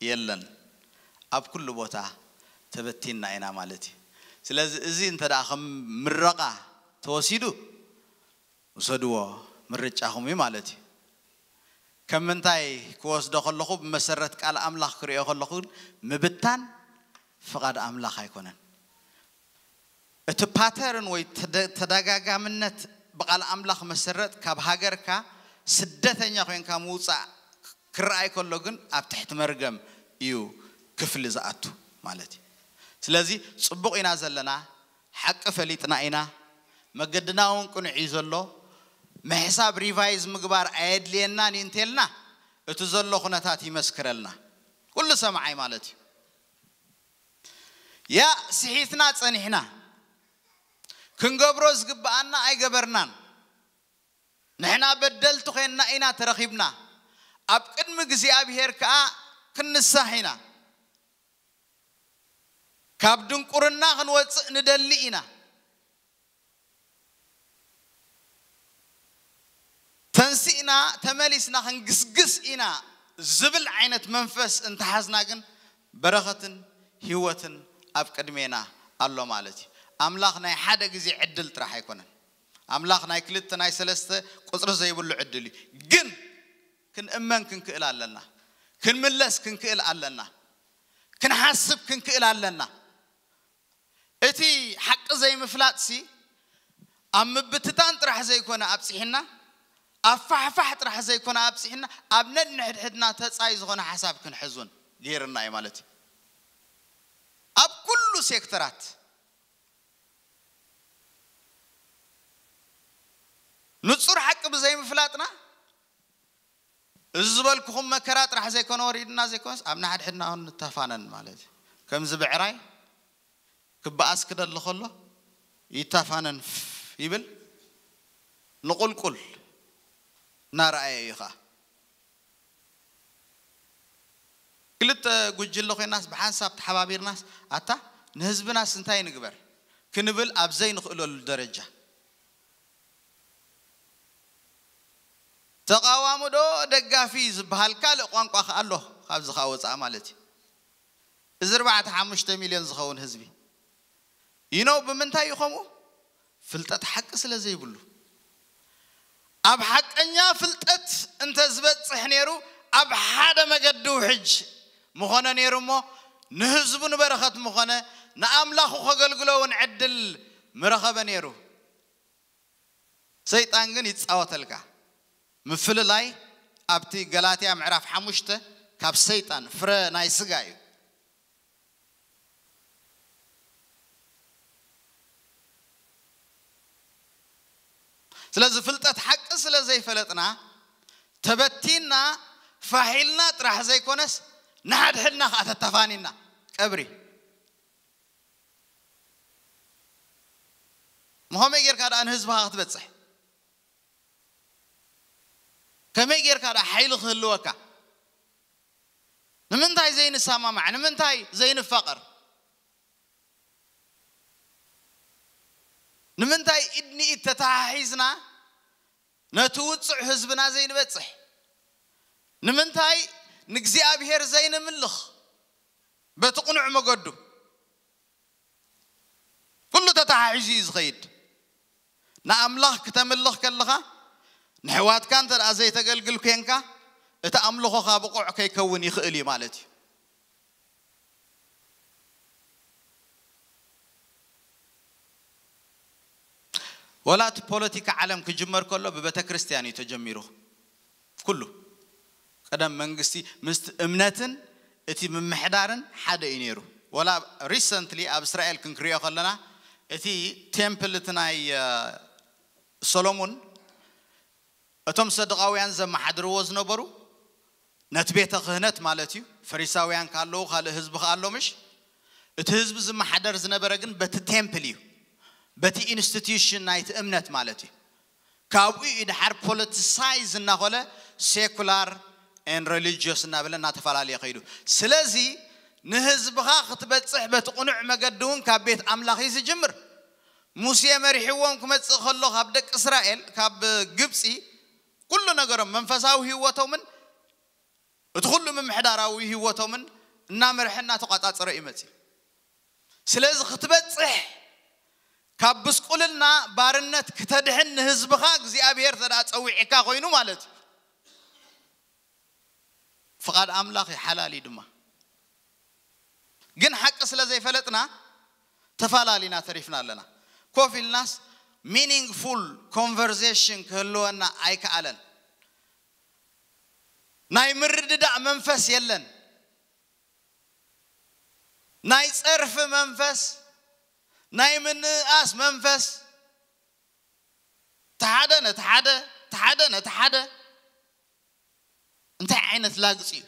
የለን። ኣብ ኩሉ ቦታ ተበቲንና ኢና ማለት እዩ። ስለዚ እዚ እንተ ደኣ ከም ምረቓ ተወሲዱ ውሰድዎ፣ ምርጫኹም እዩ ማለት እዩ። ከም ምንታይ ክወስዶ ከለኹ፣ ብመሰረት ቃል ኣምላኽ ክሪኦ ከለኹ ግን ምብታን ፍቓድ ኣምላኽ ኣይኮነን። እቲ ፓተርን ወይ ተደ- ተደጋጋምነት ብቓል ኣምላኽ መሰረት ካብ ሃገርካ ስደተኛ ኮይንካ ምውፃእ ክረኣይ ከሎ ግን ኣብ ትሕቲ መርገም እዩ ክፍሊ ዝኣቱ ማለት እዩ። ስለዚ ፅቡቕ ኢና ዘለና፣ ሓቂ ፈሊጥና ኢና፣ መገድና እውን ቅኑዕ እዩ ዘሎ፣ ምሕሳብ ሪቫይዝ ምግባር ኣየድልየናን እዩ እንተልና እቲ ዘሎ ኩነታት ይመስክረልና። ኩሉ ሰማዓይ ማለት እዩ። ያ ስሒትና ጸኒሕና፣ ክንገብሮ ዝግብኣና ኣይገበርናን። ንሕና በደልቲ ኮይንና ኢና ተረኺብና። ኣብ ቅድሚ እግዚኣብሔር ከኣ ክንሳሕ ኢና። ካብ ድንቁርና ክንወጽእ ንደሊ ኢና። ተንሲእና ተመሊስና ክንግስግስ ኢና ዝብል ዓይነት መንፈስ እንተሓዝና ግን በረኸትን ህይወትን ኣብ ቅድሜና ኣሎ ማለት እዩ። ኣምላኽ ናይ ሓደ ግዜ ዕድል ጥራሕ ኣይኮነን። ኣምላኽ ናይ ክልተ ናይ ሰለስተ ቁፅሪ ዘይብሉ ዕድል እዩ። ግን ክንእመን ክንክእል ኣለና። ክንምለስ ክንክእል ኣለና። ክንሓስብ ክንክእል ኣለና። እቲ ሓቂ ዘይምፍላጥሲ ኣብ ምብትታን ጥራሕ ዘይኮነ ኣብፂሕና፣ ኣብ ፋሕፋሕ ጥራሕ ዘይኮነ ኣብፂሕና፣ ኣብ ነንሕድሕድና ተፃይ ዝኾነ ሓሳብ ክንሕዝ እውን ገይርና እዩ ማለት እዩ። ኣብ ኩሉ ሴክተራት ንፁር ሓቂ ብዘይምፍላጥና፣ እዚ ዝበልኩኹም መከራ ጥራሕ ዘይኮነ ወሪድና ዘይኮነስ ኣብ ንሓድሕድና እውን ንተፋነን ማለት እዩ። ከምዚ ብዕራይ ክበኣስ ክደሊ ከሎ ይተፋነን ይብል፣ ንቁልቁል እናረኣየ እዩ ኸዓ። ክልተ ጉጅለ ኮይናስ ብሓንሳብ ተሓባቢርናስ ኣታ ንህዝብናስ እንታይ ንግበር ክንብል ኣብ ዘይንኽእለሉ ደረጃ፣ ተቓዋሚ ዶ ደጋፊ ዝበሃል ካልእ ቋንቋ ከኣ ኣሎ። ካብዚ ከኣ ወፃእ ማለት እዩ። እዚ ኣርባዕተ ሓሙሽተ ሚልዮን ዝኸውን ህዝቢ ይነው ብምንታይ እዩ ከምኡ? ፍልጠት ሓቂ ስለ ዘይብሉ። ኣብ ሓቀኛ ፍልጠት እንተ ዝበፅሕ ነይሩ ኣብ ሓደ መገዲ ውሕጅ ምኾነ ነይሩ እሞ ንህዝቡ ንበረኸት ምኾነ፣ ንኣምላኹ ከገልግሎ እውን ዕድል ምረኸበ ነይሩ። ሰይጣን ግን ይፃወተልካ። ምፍልላይ ኣብቲ ገላትያ ምዕራፍ ሓሙሽተ ካብ ሰይጣን ፍረ ናይ ስጋ እዩ። ስለዚ ፍልጠት ሓቂ ስለ ዘይፈለጥና ተበቲንና ፋሒልና ጥራሕ ዘይኮነስ ንሓድሕድና ከዓ ተተፋኒና ቀብሪ። መኸመይ ጌርካ ደኣ ንህዝብኻ ክትበፅሕ? ከመይ ጌርካ ደኣ ሓይሊ ክህልወካ? ንምንታይ ዘይንሰማማዕ? ንምንታይ ዘይንፋቐር? ንምንታይ ኢድ ንኢድ ተተሓሒዝና ነቲ ውፁዕ ህዝብና ዘይንበፅሕ? ንምንታይ ንእግዚኣብሔር ዘይንምልኽ በቲ ቅኑዕ መገዱ? ኩሉ ተተሓሒዙ እዩ ዝኸይድ። ንኣምላኽ ክተምልኽ ከለኻ ንሕዋትካ እንተ ደኣ ዘይተገልግል ኮንካ እቲ ኣምልኾኻ ብቑዕ ከይከውን ይኽእል እዩ ማለት እዩ። ወላ እቲ ፖለቲካ ዓለም ክጅመር ከሎ ብቤተ ክርስቲያን እዩ ተጀሚሩ። ኩሉ ቀደም መንግስቲ ምስቲ እምነትን እቲ ምምሕዳርን ሓደ እዩ ነይሩ። ወላ ሪሰንትሊ ኣብ እስራኤል ክንክሪኦ ከለና እቲ ቴምፕል እቲ ናይ እ፣ ሰሎሙን እቶም ሰድቃውያን ዘመሓድርዎ ዝነበሩ ነቲ ቤተ ክህነት ማለት እዩ። ፈሪሳውያን ካለዉ ካልእ ህዝቢ ከኣሎ ምሽ እቲ ህዝቢ ዝመሓደር ዝነበረ ግን በቲ ቴምፕል እዩ፣ በቲ ኢንስቲትዩሽን ናይቲ እምነት ማለት እዩ። ካብኡ እዩ ድሓር ፖለቲሳይዝ እናኾለ ሴኩላር ን ሬሊጂዮስ እናበለ እናተፈላለየ ከይዱ። ስለዚ ንህዝብኻ ክትበፅሕ በቲ ቁኑዕ መገዲ እውን ካብ ቤት ኣምላኽ እዩ ዝጅምር። ሙሴ መሪሕዎም ክመፅእ ከሎ ካብ ደቂ እስራኤል ካብ ግብፂ ኩሉ ነገሮም መንፈሳዊ ህይወቶምን እቲ ኩሉ ምምሕዳራዊ ህይወቶምን እናመርሐ እናተቋፃፀረ እዩ መፅእ። ስለዚ ክትበፅሕ ካብ ብስቁልና ባርነት ክተድሕን ንህዝብኻ እግዚኣብሔር ተደኣ ፀዊዕካ ኮይኑ ማለት እዩ። ፍቓድ ኣምላኽ እዩ፣ ሓላል እዩ ድማ። ግን ሓቂ ስለ ዘይፈለጥና ተፈላለና ተሪፍና ኣለና። ኮፍ ኢልናስ ሚኒንግፉል ኮንቨርሴሽን ክህልወና ኣይከኣለን። ናይ ምርድዳእ መንፈስ የለን። ናይ ጸርፊ መንፈስ፣ ናይ ምንእኣስ መንፈስ፣ ተሓደ ነቲ ሓደ፣ ተሓደ ነቲ ሓደ። እንታይ ዓይነት ላግጺ እዩ?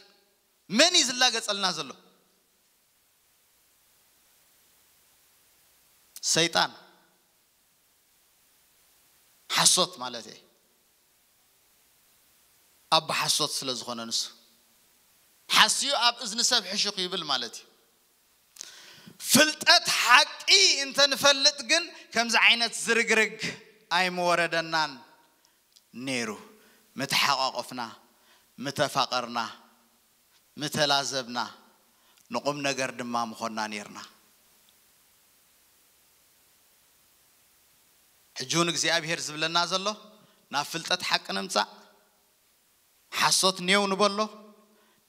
መን እዩ ዝላገጸልና ዘሎ? ሰይጣን። ሓሶት ማለት እየ። ኣቦ ሓሶት ስለ ዝኾነ ንሱ ሓስዩ ኣብ እዝኒ ሰብ ሕሹኽ ይብል ማለት እዩ። ፍልጠት ሓቂ እንተንፈልጥ ግን ከምዚ ዓይነት ዝርግርግ ኣይምወረደናን ነይሩ። ምተሓቋቆፍና፣ ምተፋቐርና፣ ምተላዘብና፣ ንቑም ነገር ድማ ምኾንና ነይርና። ሕጂ እውን እግዚኣብሔር ዝብለና ዘሎ ናብ ፍልጠት ሓቂ ንምጻእ፣ ሓሶት ኔው ንበሎ፣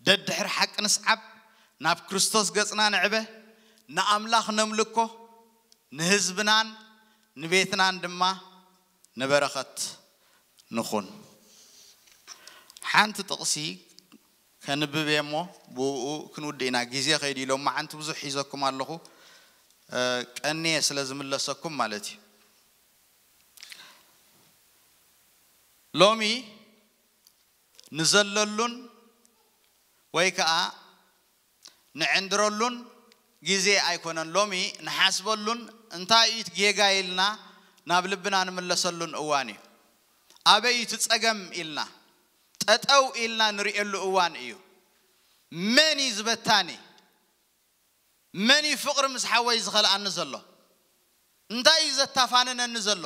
ደድሕሪ ሓቂ ንስዓብ፣ ናብ ክርስቶስ ገጽና ንዕበ፣ ንኣምላኽ ነምልኮ፣ ንህዝብናን ንቤትናን ድማ ንበረኸት ንኹን። ሓንቲ ጥቕሲ ከንብብ እየ እሞ ብኡ ክንውድእ ኢና። ግዜ ከይዱ ኢሎም መዓንቲ ብዙሕ ሒዘኩም ኣለኹ፣ እ፣ ቀንየ ስለ ዝምለሰኩም ማለት እዩ። ሎሚ ንዘለሉን ወይ ከዓ ንዕንድረሉን ግዜ ኣይኮነን። ሎሚ ንሓስበሉን እንታይ እዩ እቲ ጌጋ ኢልና ናብ ልብና ንምለሰሉን እዋን እዩ። ኣበይ እዩ እቲ ጸገም ኢልና ጠጠው ኢልና ንርእየሉ እዋን እዩ። መን እዩ ዝበታኒ? መን እዩ ፍቕሪ ምስ ሓወይ ዝኸልኣኒ ዘሎ? እንታይ እዩ ዘታፋንነኒ ዘሎ?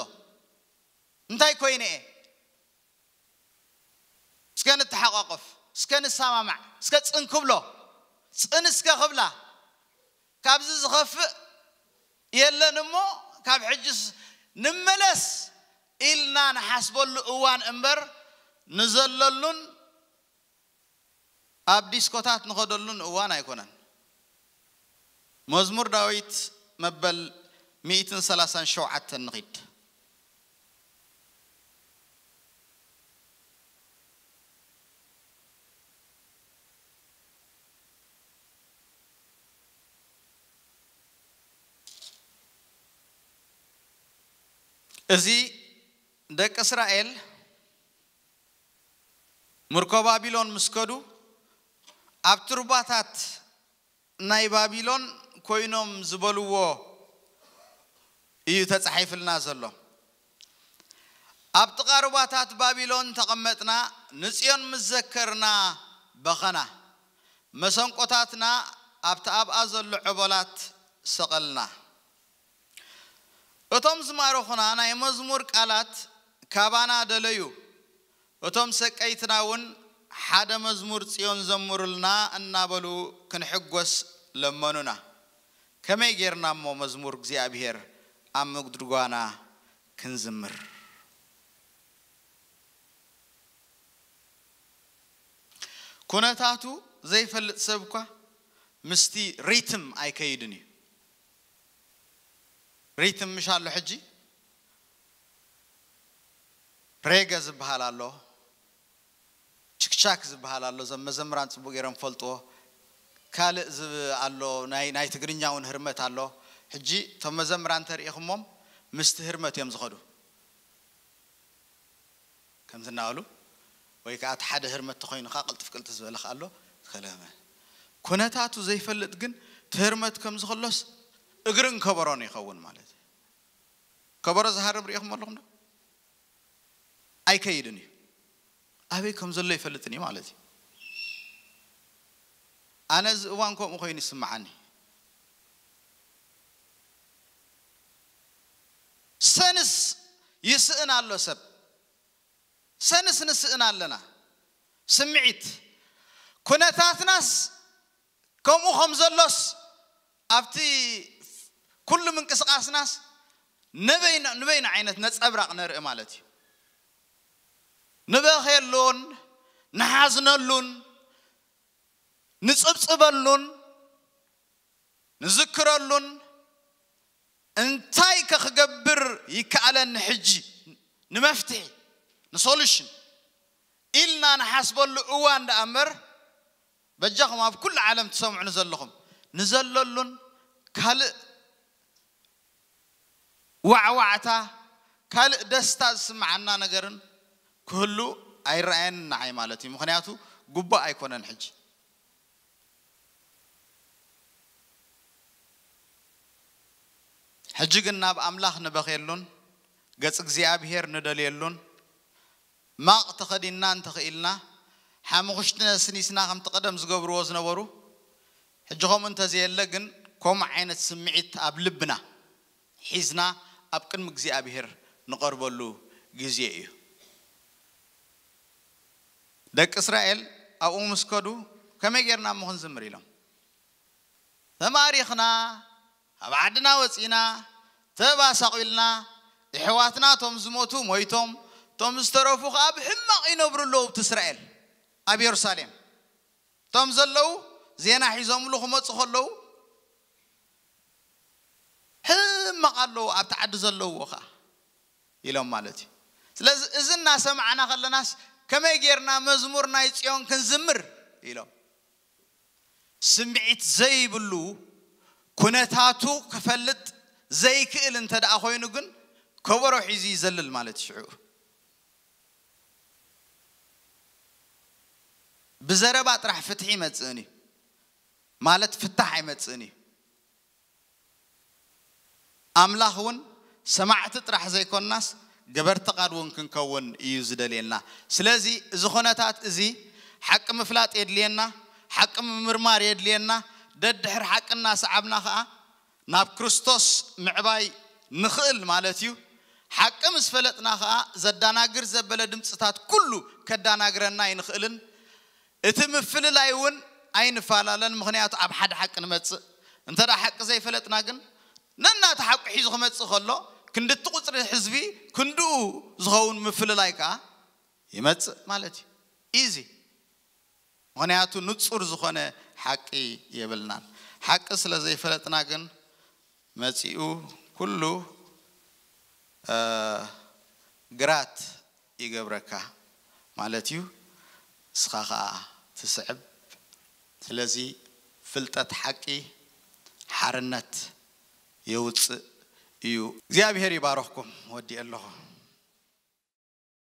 እንታይ ኮይነ እየ? እስከ ንተሓቋቆፍ፣ እስከ ንሰማማዕ፣ እስከ ጽን ክብሎ፣ ጽን እስከ ክብላ። ካብዚ ዝኸፍእ የለን እሞ ካብ ሕጅስ ንመለስ ኢልና ንሓስበሉ እዋን እምበር ንዘለሉን ኣብ ዲስኮታት ንኸደሉን እዋን ኣይኮነን። መዝሙር ዳዊት መበል ሚእትን ሰላሳን ሸውዓተን ንኺድ። እዚ ደቂ እስራኤል ምርኮ ባቢሎን ምስ ከዱ ኣብቲ ሩባታት ናይ ባቢሎን ኮይኖም ዝበልዎ እዩ ተጻሒፍልና ዘሎ። ኣብ ጥቓ ሩባታት ባቢሎን ተቐመጥና፣ ንጽዮን ምስ ዘከርና በኸና፣ መሰንቆታትና ኣብቲ ኣብኣ ዘሎ ዕቦላት ሰቐልና። እቶም ዝማረኹና ናይ መዝሙር ቃላት ካባና ደለዩ። እቶም ሰቀይትና እውን ሓደ መዝሙር ጽዮን ዘምሩልና እናበሉ ክንሕጎስ ለመኑና። ከመይ ጌርና እሞ መዝሙር እግዚኣብሔር ኣብ ምድጓና ክንዝምር? ኩነታቱ ዘይፈልጥ ሰብ እኳ ምስቲ ሪትም ኣይከይድን እዩ። ሪትም ምሽ ኣሎ ሕጂ? ሬገ ዝበሃል ኣሎ፣ ችክቻክ ዝበሃል ኣሎ። እዞም መዘምራን ጽቡቅ ገይሮም ፈልጥዎ። ካልእ ዝ ኣሎ፣ ናይ ናይ ትግርኛ እውን ህርመት ኣሎ። ሕጂ እቶም መዘምራን ተሪኢኹሞም ምስቲ ህርመት እዮም ዝኸዱ። ከምዚ እናበሉ ወይ ከዓ እቲ ሓደ ህርመት ተኾይኑ ከዓ ቅልጥፍ ቅልጥፍ ዝበለ ከዓ ኣሎ። ከለመ ኩነታቱ ዘይፈልጥ ግን እቲ ህርመት ከም ዝኸሎስ እግርን ከበሮን ይኸውን ማለት እዩ። ከበሮ ዝሃርም ርኢኹም ኣለኹም ዶ? ኣይከይድን እዩ። ኣበይ ከም ዘሎ ይፈልጥን እዩ ማለት እዩ። ኣነ እዚ እዋን ከምኡ ኮይኑ ይስምዓኒ። ሰንስ ይስእን ኣሎ ሰብ። ሰንስ ንስእን ኣለና። ስምዒት ኩነታትናስ ከምኡ ከም ዘሎስ ኣብቲ ኩሉ ምንቅስቃስናስ ንበይና ንበይና ዓይነት ነጸብራቕ ነርኢ ማለት እዩ። ንበኽየሉን ንሓዝነሉን ንጽብጽበሉን ንዝክረሉን እንታይ ከ ክገብር ይከኣለኒ ሕጂ ንመፍትሒ ንሶሉሽን ኢልና ንሓስበሉ እዋን ደኣ እምበር በጃኹም ኣብ ኩሉ ዓለም ትሰምዑ ንዘለኹም ንዘለሉን ካልእ ዋዕዋዕታ ካልእ ደስታ ዝስምዓና ነገርን ክህሉ ኣይረኣየን ንዓይ ማለት እዩ። ምኽንያቱ ጉቡእ ኣይኮነን። ሕጂ ሕጂ ግን ናብ ኣምላኽ ንበኽየሉን ገጽ እግዚኣብሔር ንደልየሉን ማቕ ተኸዲንና እንተኽኢልና ሓሙኽሽቲ ነስኒስና ከምቲ ቀደም ዝገብርዎ ዝነበሩ ሕጂ ከምኡ እንተዘየለ ግን ከምኡ ዓይነት ስምዒት ኣብ ልብና ሒዝና ኣብ ቅድሚ እግዚኣብሔር ንቐርበሉ ግዜ እዩ። ደቂ እስራኤል ኣብኡ ምስ ከዱ ከመይ ጌርና እሞ ክንዝምር ኢሎም ተማሪኽና ካብ ዓድና ወፂና ተባሳቒልና የሕዋትና እቶም ዝሞቱ ሞይቶም እቶም ዝተረፉ ከዓ ብሕማቕ ይነብሩ ኣለዉ ኣብቲ እስራኤል ኣብ የሩሳሌም እቶም ዘለዉ ዜና ሒዞምሉ ክመፁ ከለዉ ሕማቕ ኣለዉ ኣብቲ ዓዲ ዘለውዎ ከዓ ኢሎም ማለት እዩ። ስለዚ እዚ እናሰማዕና ከለናስ ከመይ ጌርና መዝሙር ናይ ጽዮን ክንዝምር ኢሎም ስምዒት ዘይብሉ ኩነታቱ ክፈልጥ ዘይክእል እንተ ደኣ ኮይኑ ግን ከበሮ ሒዙ ይዘልል ማለት እዩ። ሽዑ ብዘረባ ጥራሕ ፍትሒ ይመጽእን እዩ ማለት ፍታሕ ኣይመጽእን እዩ። ኣምላኽ እውን ሰማዕቲ ጥራሕ ዘይኮንናስ ገበርቲ ቃል እውን ክንከውን እዩ ዝደልየና። ስለዚ እዚ ኩነታት እዚ ሓቂ ምፍላጥ የድልየና፣ ሓቂ ምምርማር የድልየና። ደድሕር ሓቂ እናሰዓብና ከዓ ናብ ክርስቶስ ምዕባይ ንኽእል ማለት እዩ። ሓቂ ምስ ፈለጥና ከዓ ዘዳናግር ዘበለ ድምፅታት ኩሉ ከዳናግረና ኣይንኽእልን። እቲ ምፍልላይ እውን ኣይንፈላለን፣ ምኽንያቱ ኣብ ሓደ ሓቂ ንመጽእ። እንተ ደኣ ሓቂ ዘይፈለጥና ግን ነናቲ ሓቂ ሒዙ ክመጽእ ከሎ ክንድቲ ቁጽሪ ህዝቢ ክንድኡ ዝኸውን ምፍልላይ ከዓ ይመጽእ ማለት እዩ። ኢዚ ምኽንያቱ ንጹር ዝኾነ ሓቂ የብልናን። ሓቂ ስለ ዘይፈለጥና ግን መጺኡ ኩሉ ግራት ይገብረካ ማለት እዩ። ንስኻ ኸዓ ትስዕብ። ስለዚ ፍልጠት ሓቂ ሓርነት የውፅእ እዩ። እግዚኣብሔር ይባረኽኩም። ወዲእ ኣለኹ።